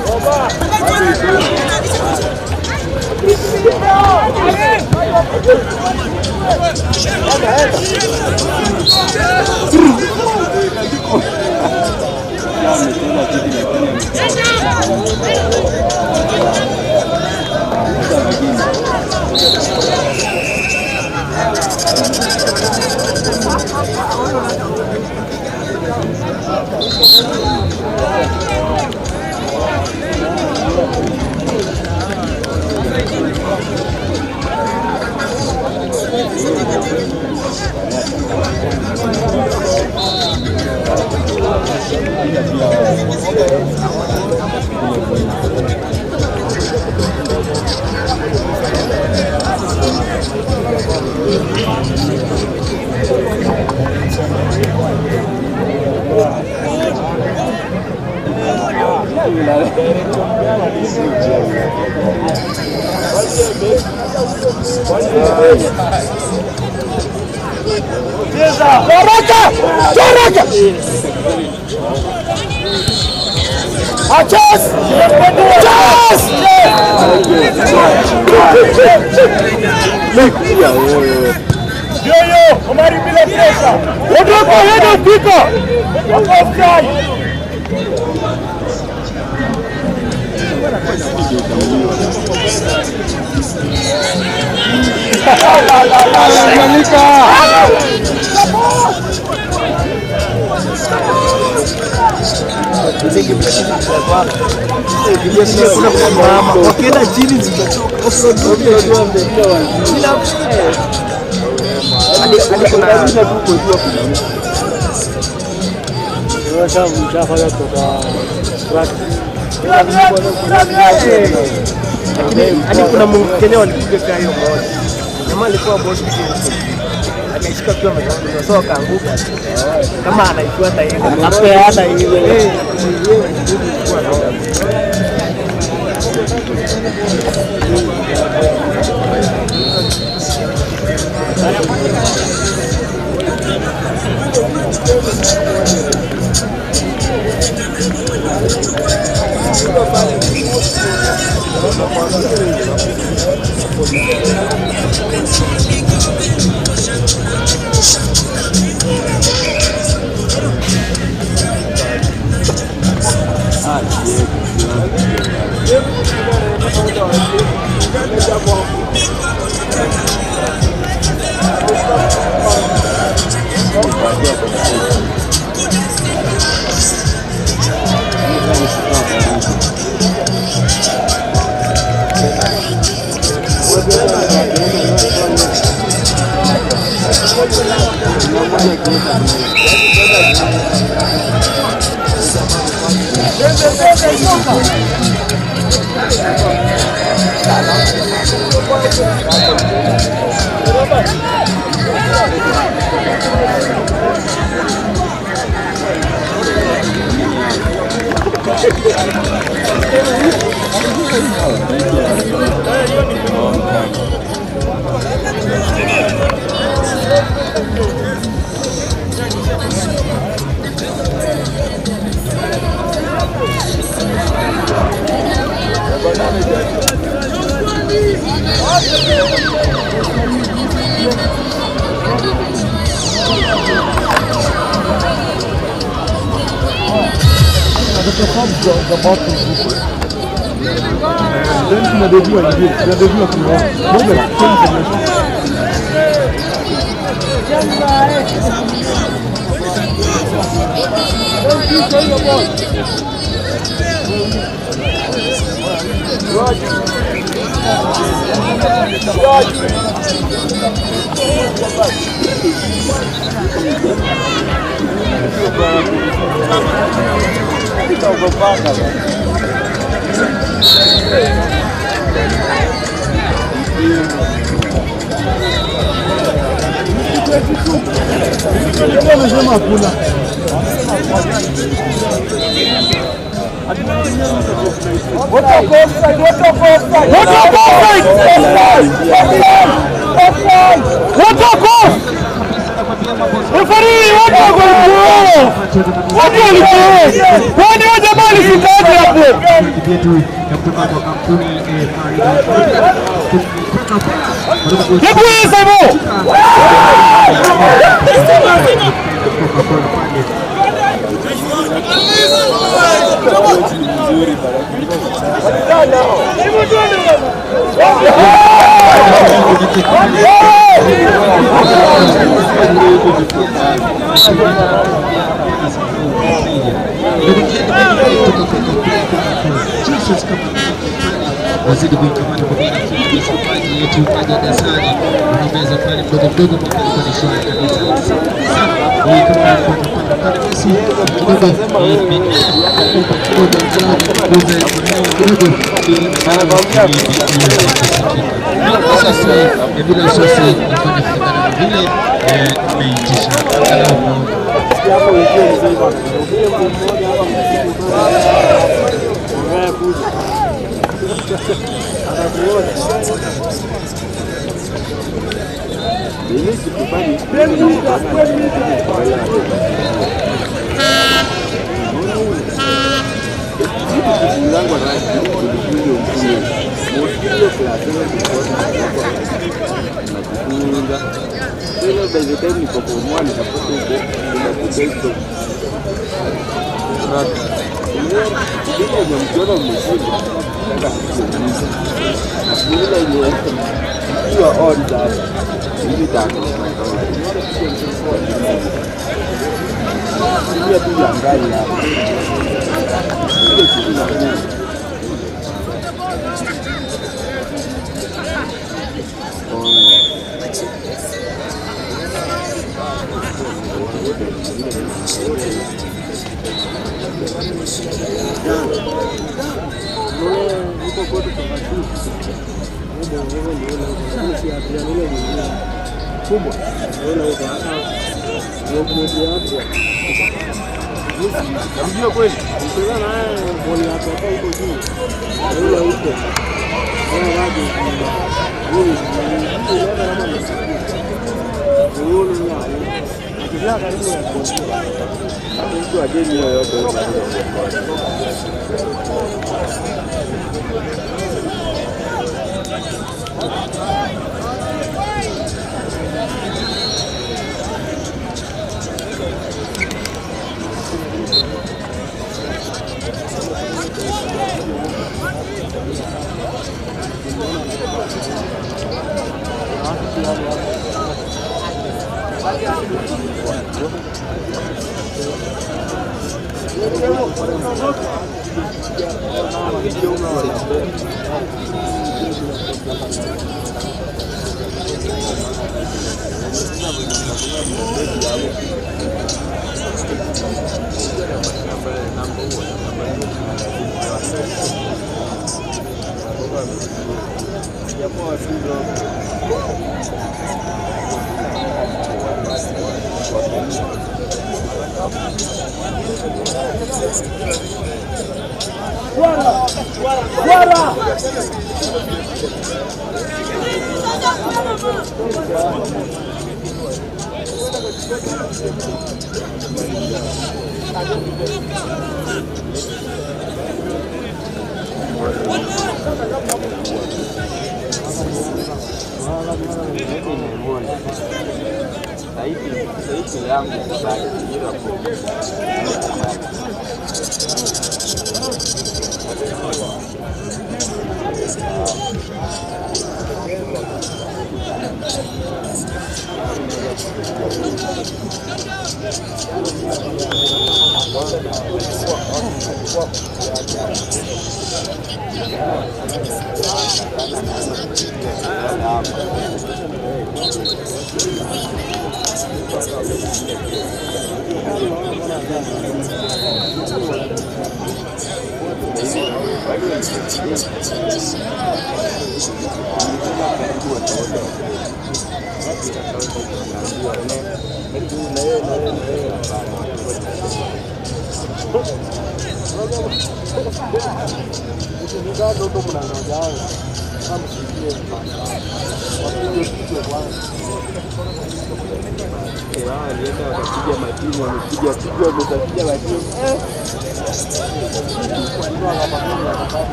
Wakienda chini zitachoka. Hadi kuna Mkenya walipiga kaa hiyo moja. Jamaa alikuwa boss akaishika akiwa ametanguliwa, so akaanguka kama anaifuata hivi, akapeana hivi. Kutoka kwa Jesus kama wazidi kuikamata kwa kabisa maji yetu maji dasani unameza pale mdogo mdogo mambo yalikuwa ni shwari kabisa. Hii kama alikuwa pale Messi kidogo sasa bila sasa inafanya kulingana na vile imeitisha hapo wengine mzima mmoja hapa mmoja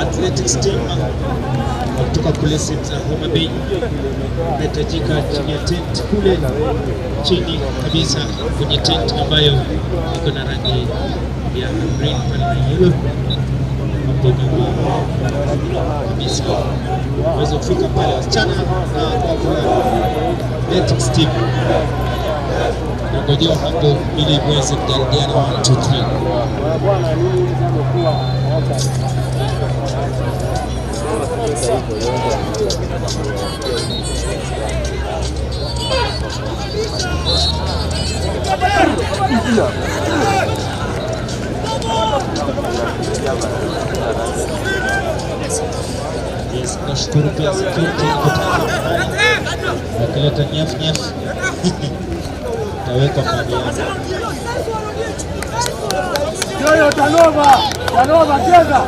Athletics team kutoka kule sehemu za Homa Bay imetajika chini ya tent kule chini kabisa kwenye tent ambayo iko na rangi ya green pale na yellow. Hapo nyuma kabisa waweze kufika pale, wasichana na wavulana. Athletics team nangojewa hapo ili muweze kujaribiana 1 2 3. Yes, nashukuru pia security kutoka wakileta nyef nyef taweka mali yao. Yoyo Tanova, Tanova cheza.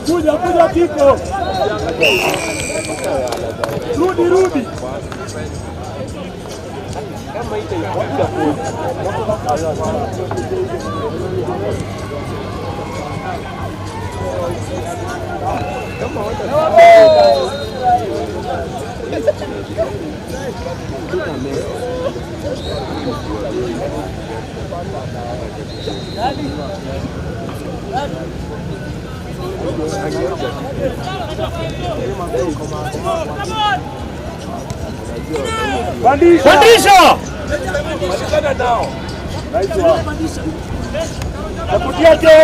Kuja kuja Kiko. Rudi rudi. Pandisha! Nakutia cho.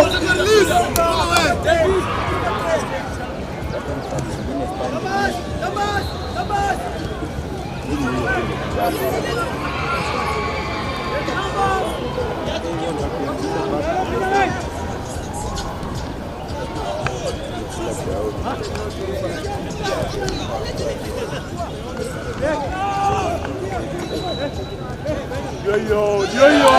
Yo yo yo.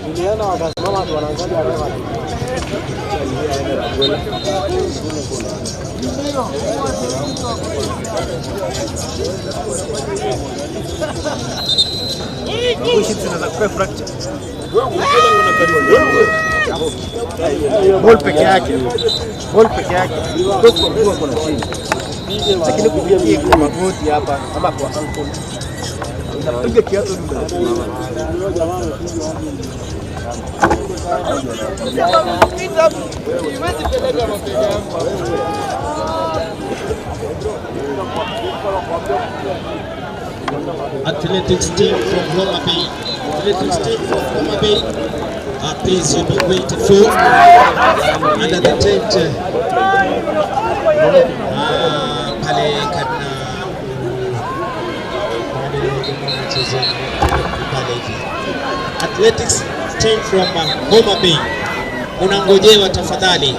Niliona wakasimama watu wanangoja refa. Wewe Ball peke yake. Ball peke yake. Because kwa mguu kuna chini. Lakini kupiga kwa magoti hapa ama kwa ankle. Unapiga kiatu ndio. Athletics team from Homa Bay. Athletics team from Homa Bay. Please, you'll be waited for under the tent. Pale karibu na pale hivi. Athletics team from Homa Bay, unangojewa tafadhali,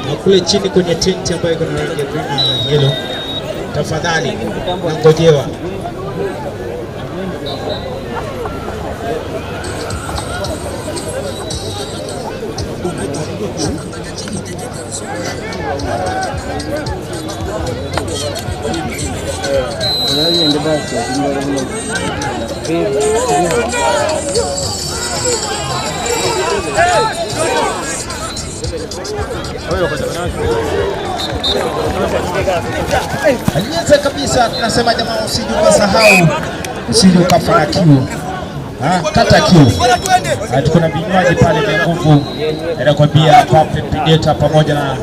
na kule chini kwenye tent ambayo iko na rangi ya green na yellow, tafadhali unangojewa. Alianza kabisa, tunasema jamaa, usije ukasahau, usije ukafa na kiu. Kata kiu. Tuko na vinywaji pale vya nguvu, inakwambia Perfect Predator pamoja na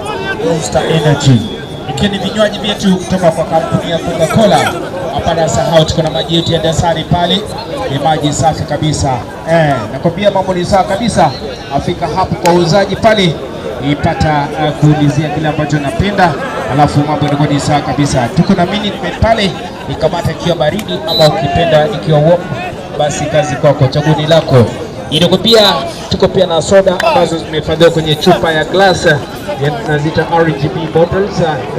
Monster Energy, ikiwa ni vinywaji vyetu kutoka kwa kampuni ya Coca-Cola. Hapana sahau, tuko na maji yetu ya Dasani pale, ni maji safi kabisa. Nakwambia mambo ni sawa kabisa. Afika hapo kwa uuzaji pale, ipata kuulizia kile ambacho napenda, alafu mambo yanakuwa ni sawa kabisa. Tuko na Minute Maid pale, ikamata ikiwa baridi ama ukipenda ikiwa warm, basi kazi kwako, chaguo ni lako. Inakwambia tuko pia na soda ambazo zimehifadhiwa kwenye chupa ya glass, tunaziita RGB bottles,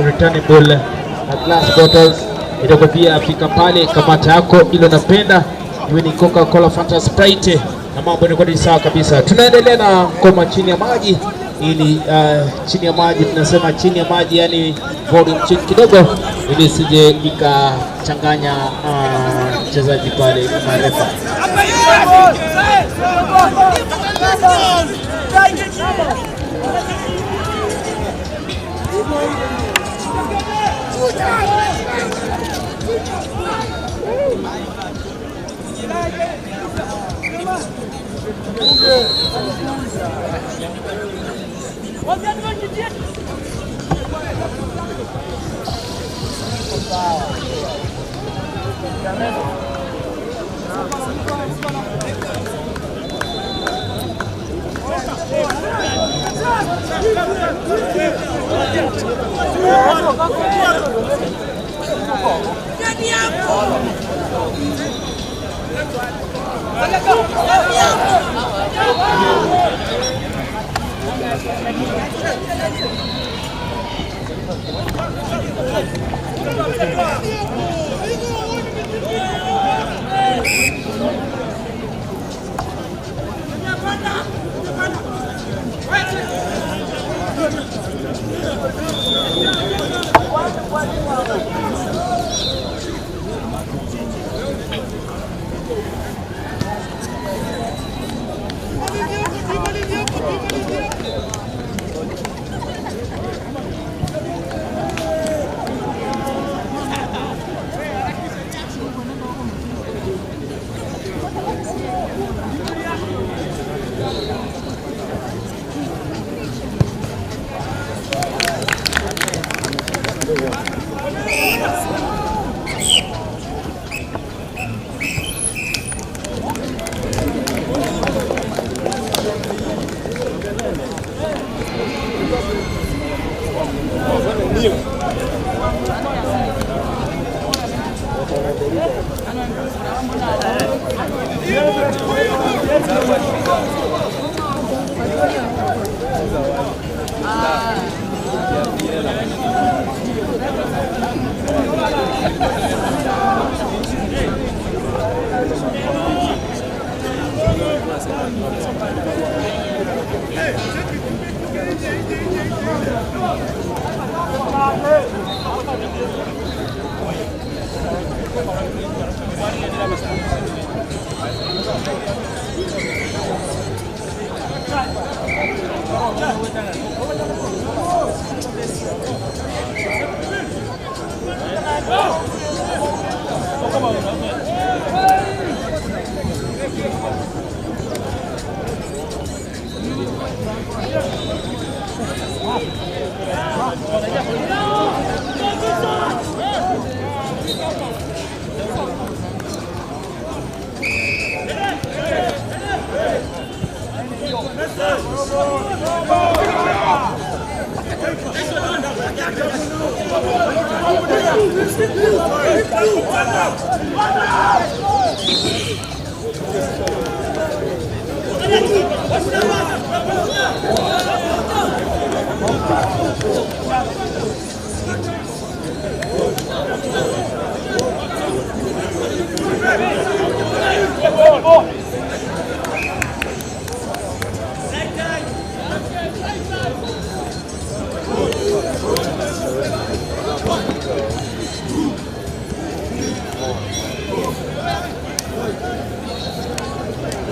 returnable glass bottles. Inakwambia fika pale, kamata yako ile unapenda, iwe ni Coca-Cola, Fanta, Sprite, na mambo yanakuwa ni sawa kabisa. Tunaendelea na ngoma chini ya maji ili chini ya maji, tunasema chini ya maji, yani volume chini kidogo ili isije ikachanganya mchezaji pale marefa.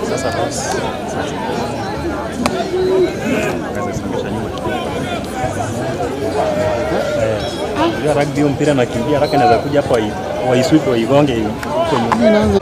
Sasa basi. Naweza nyuma kidogo. Unajua rugby mpira nakimbia haraka inaweza kuja hapa waiswipe waigonge hiyo huko nyuma.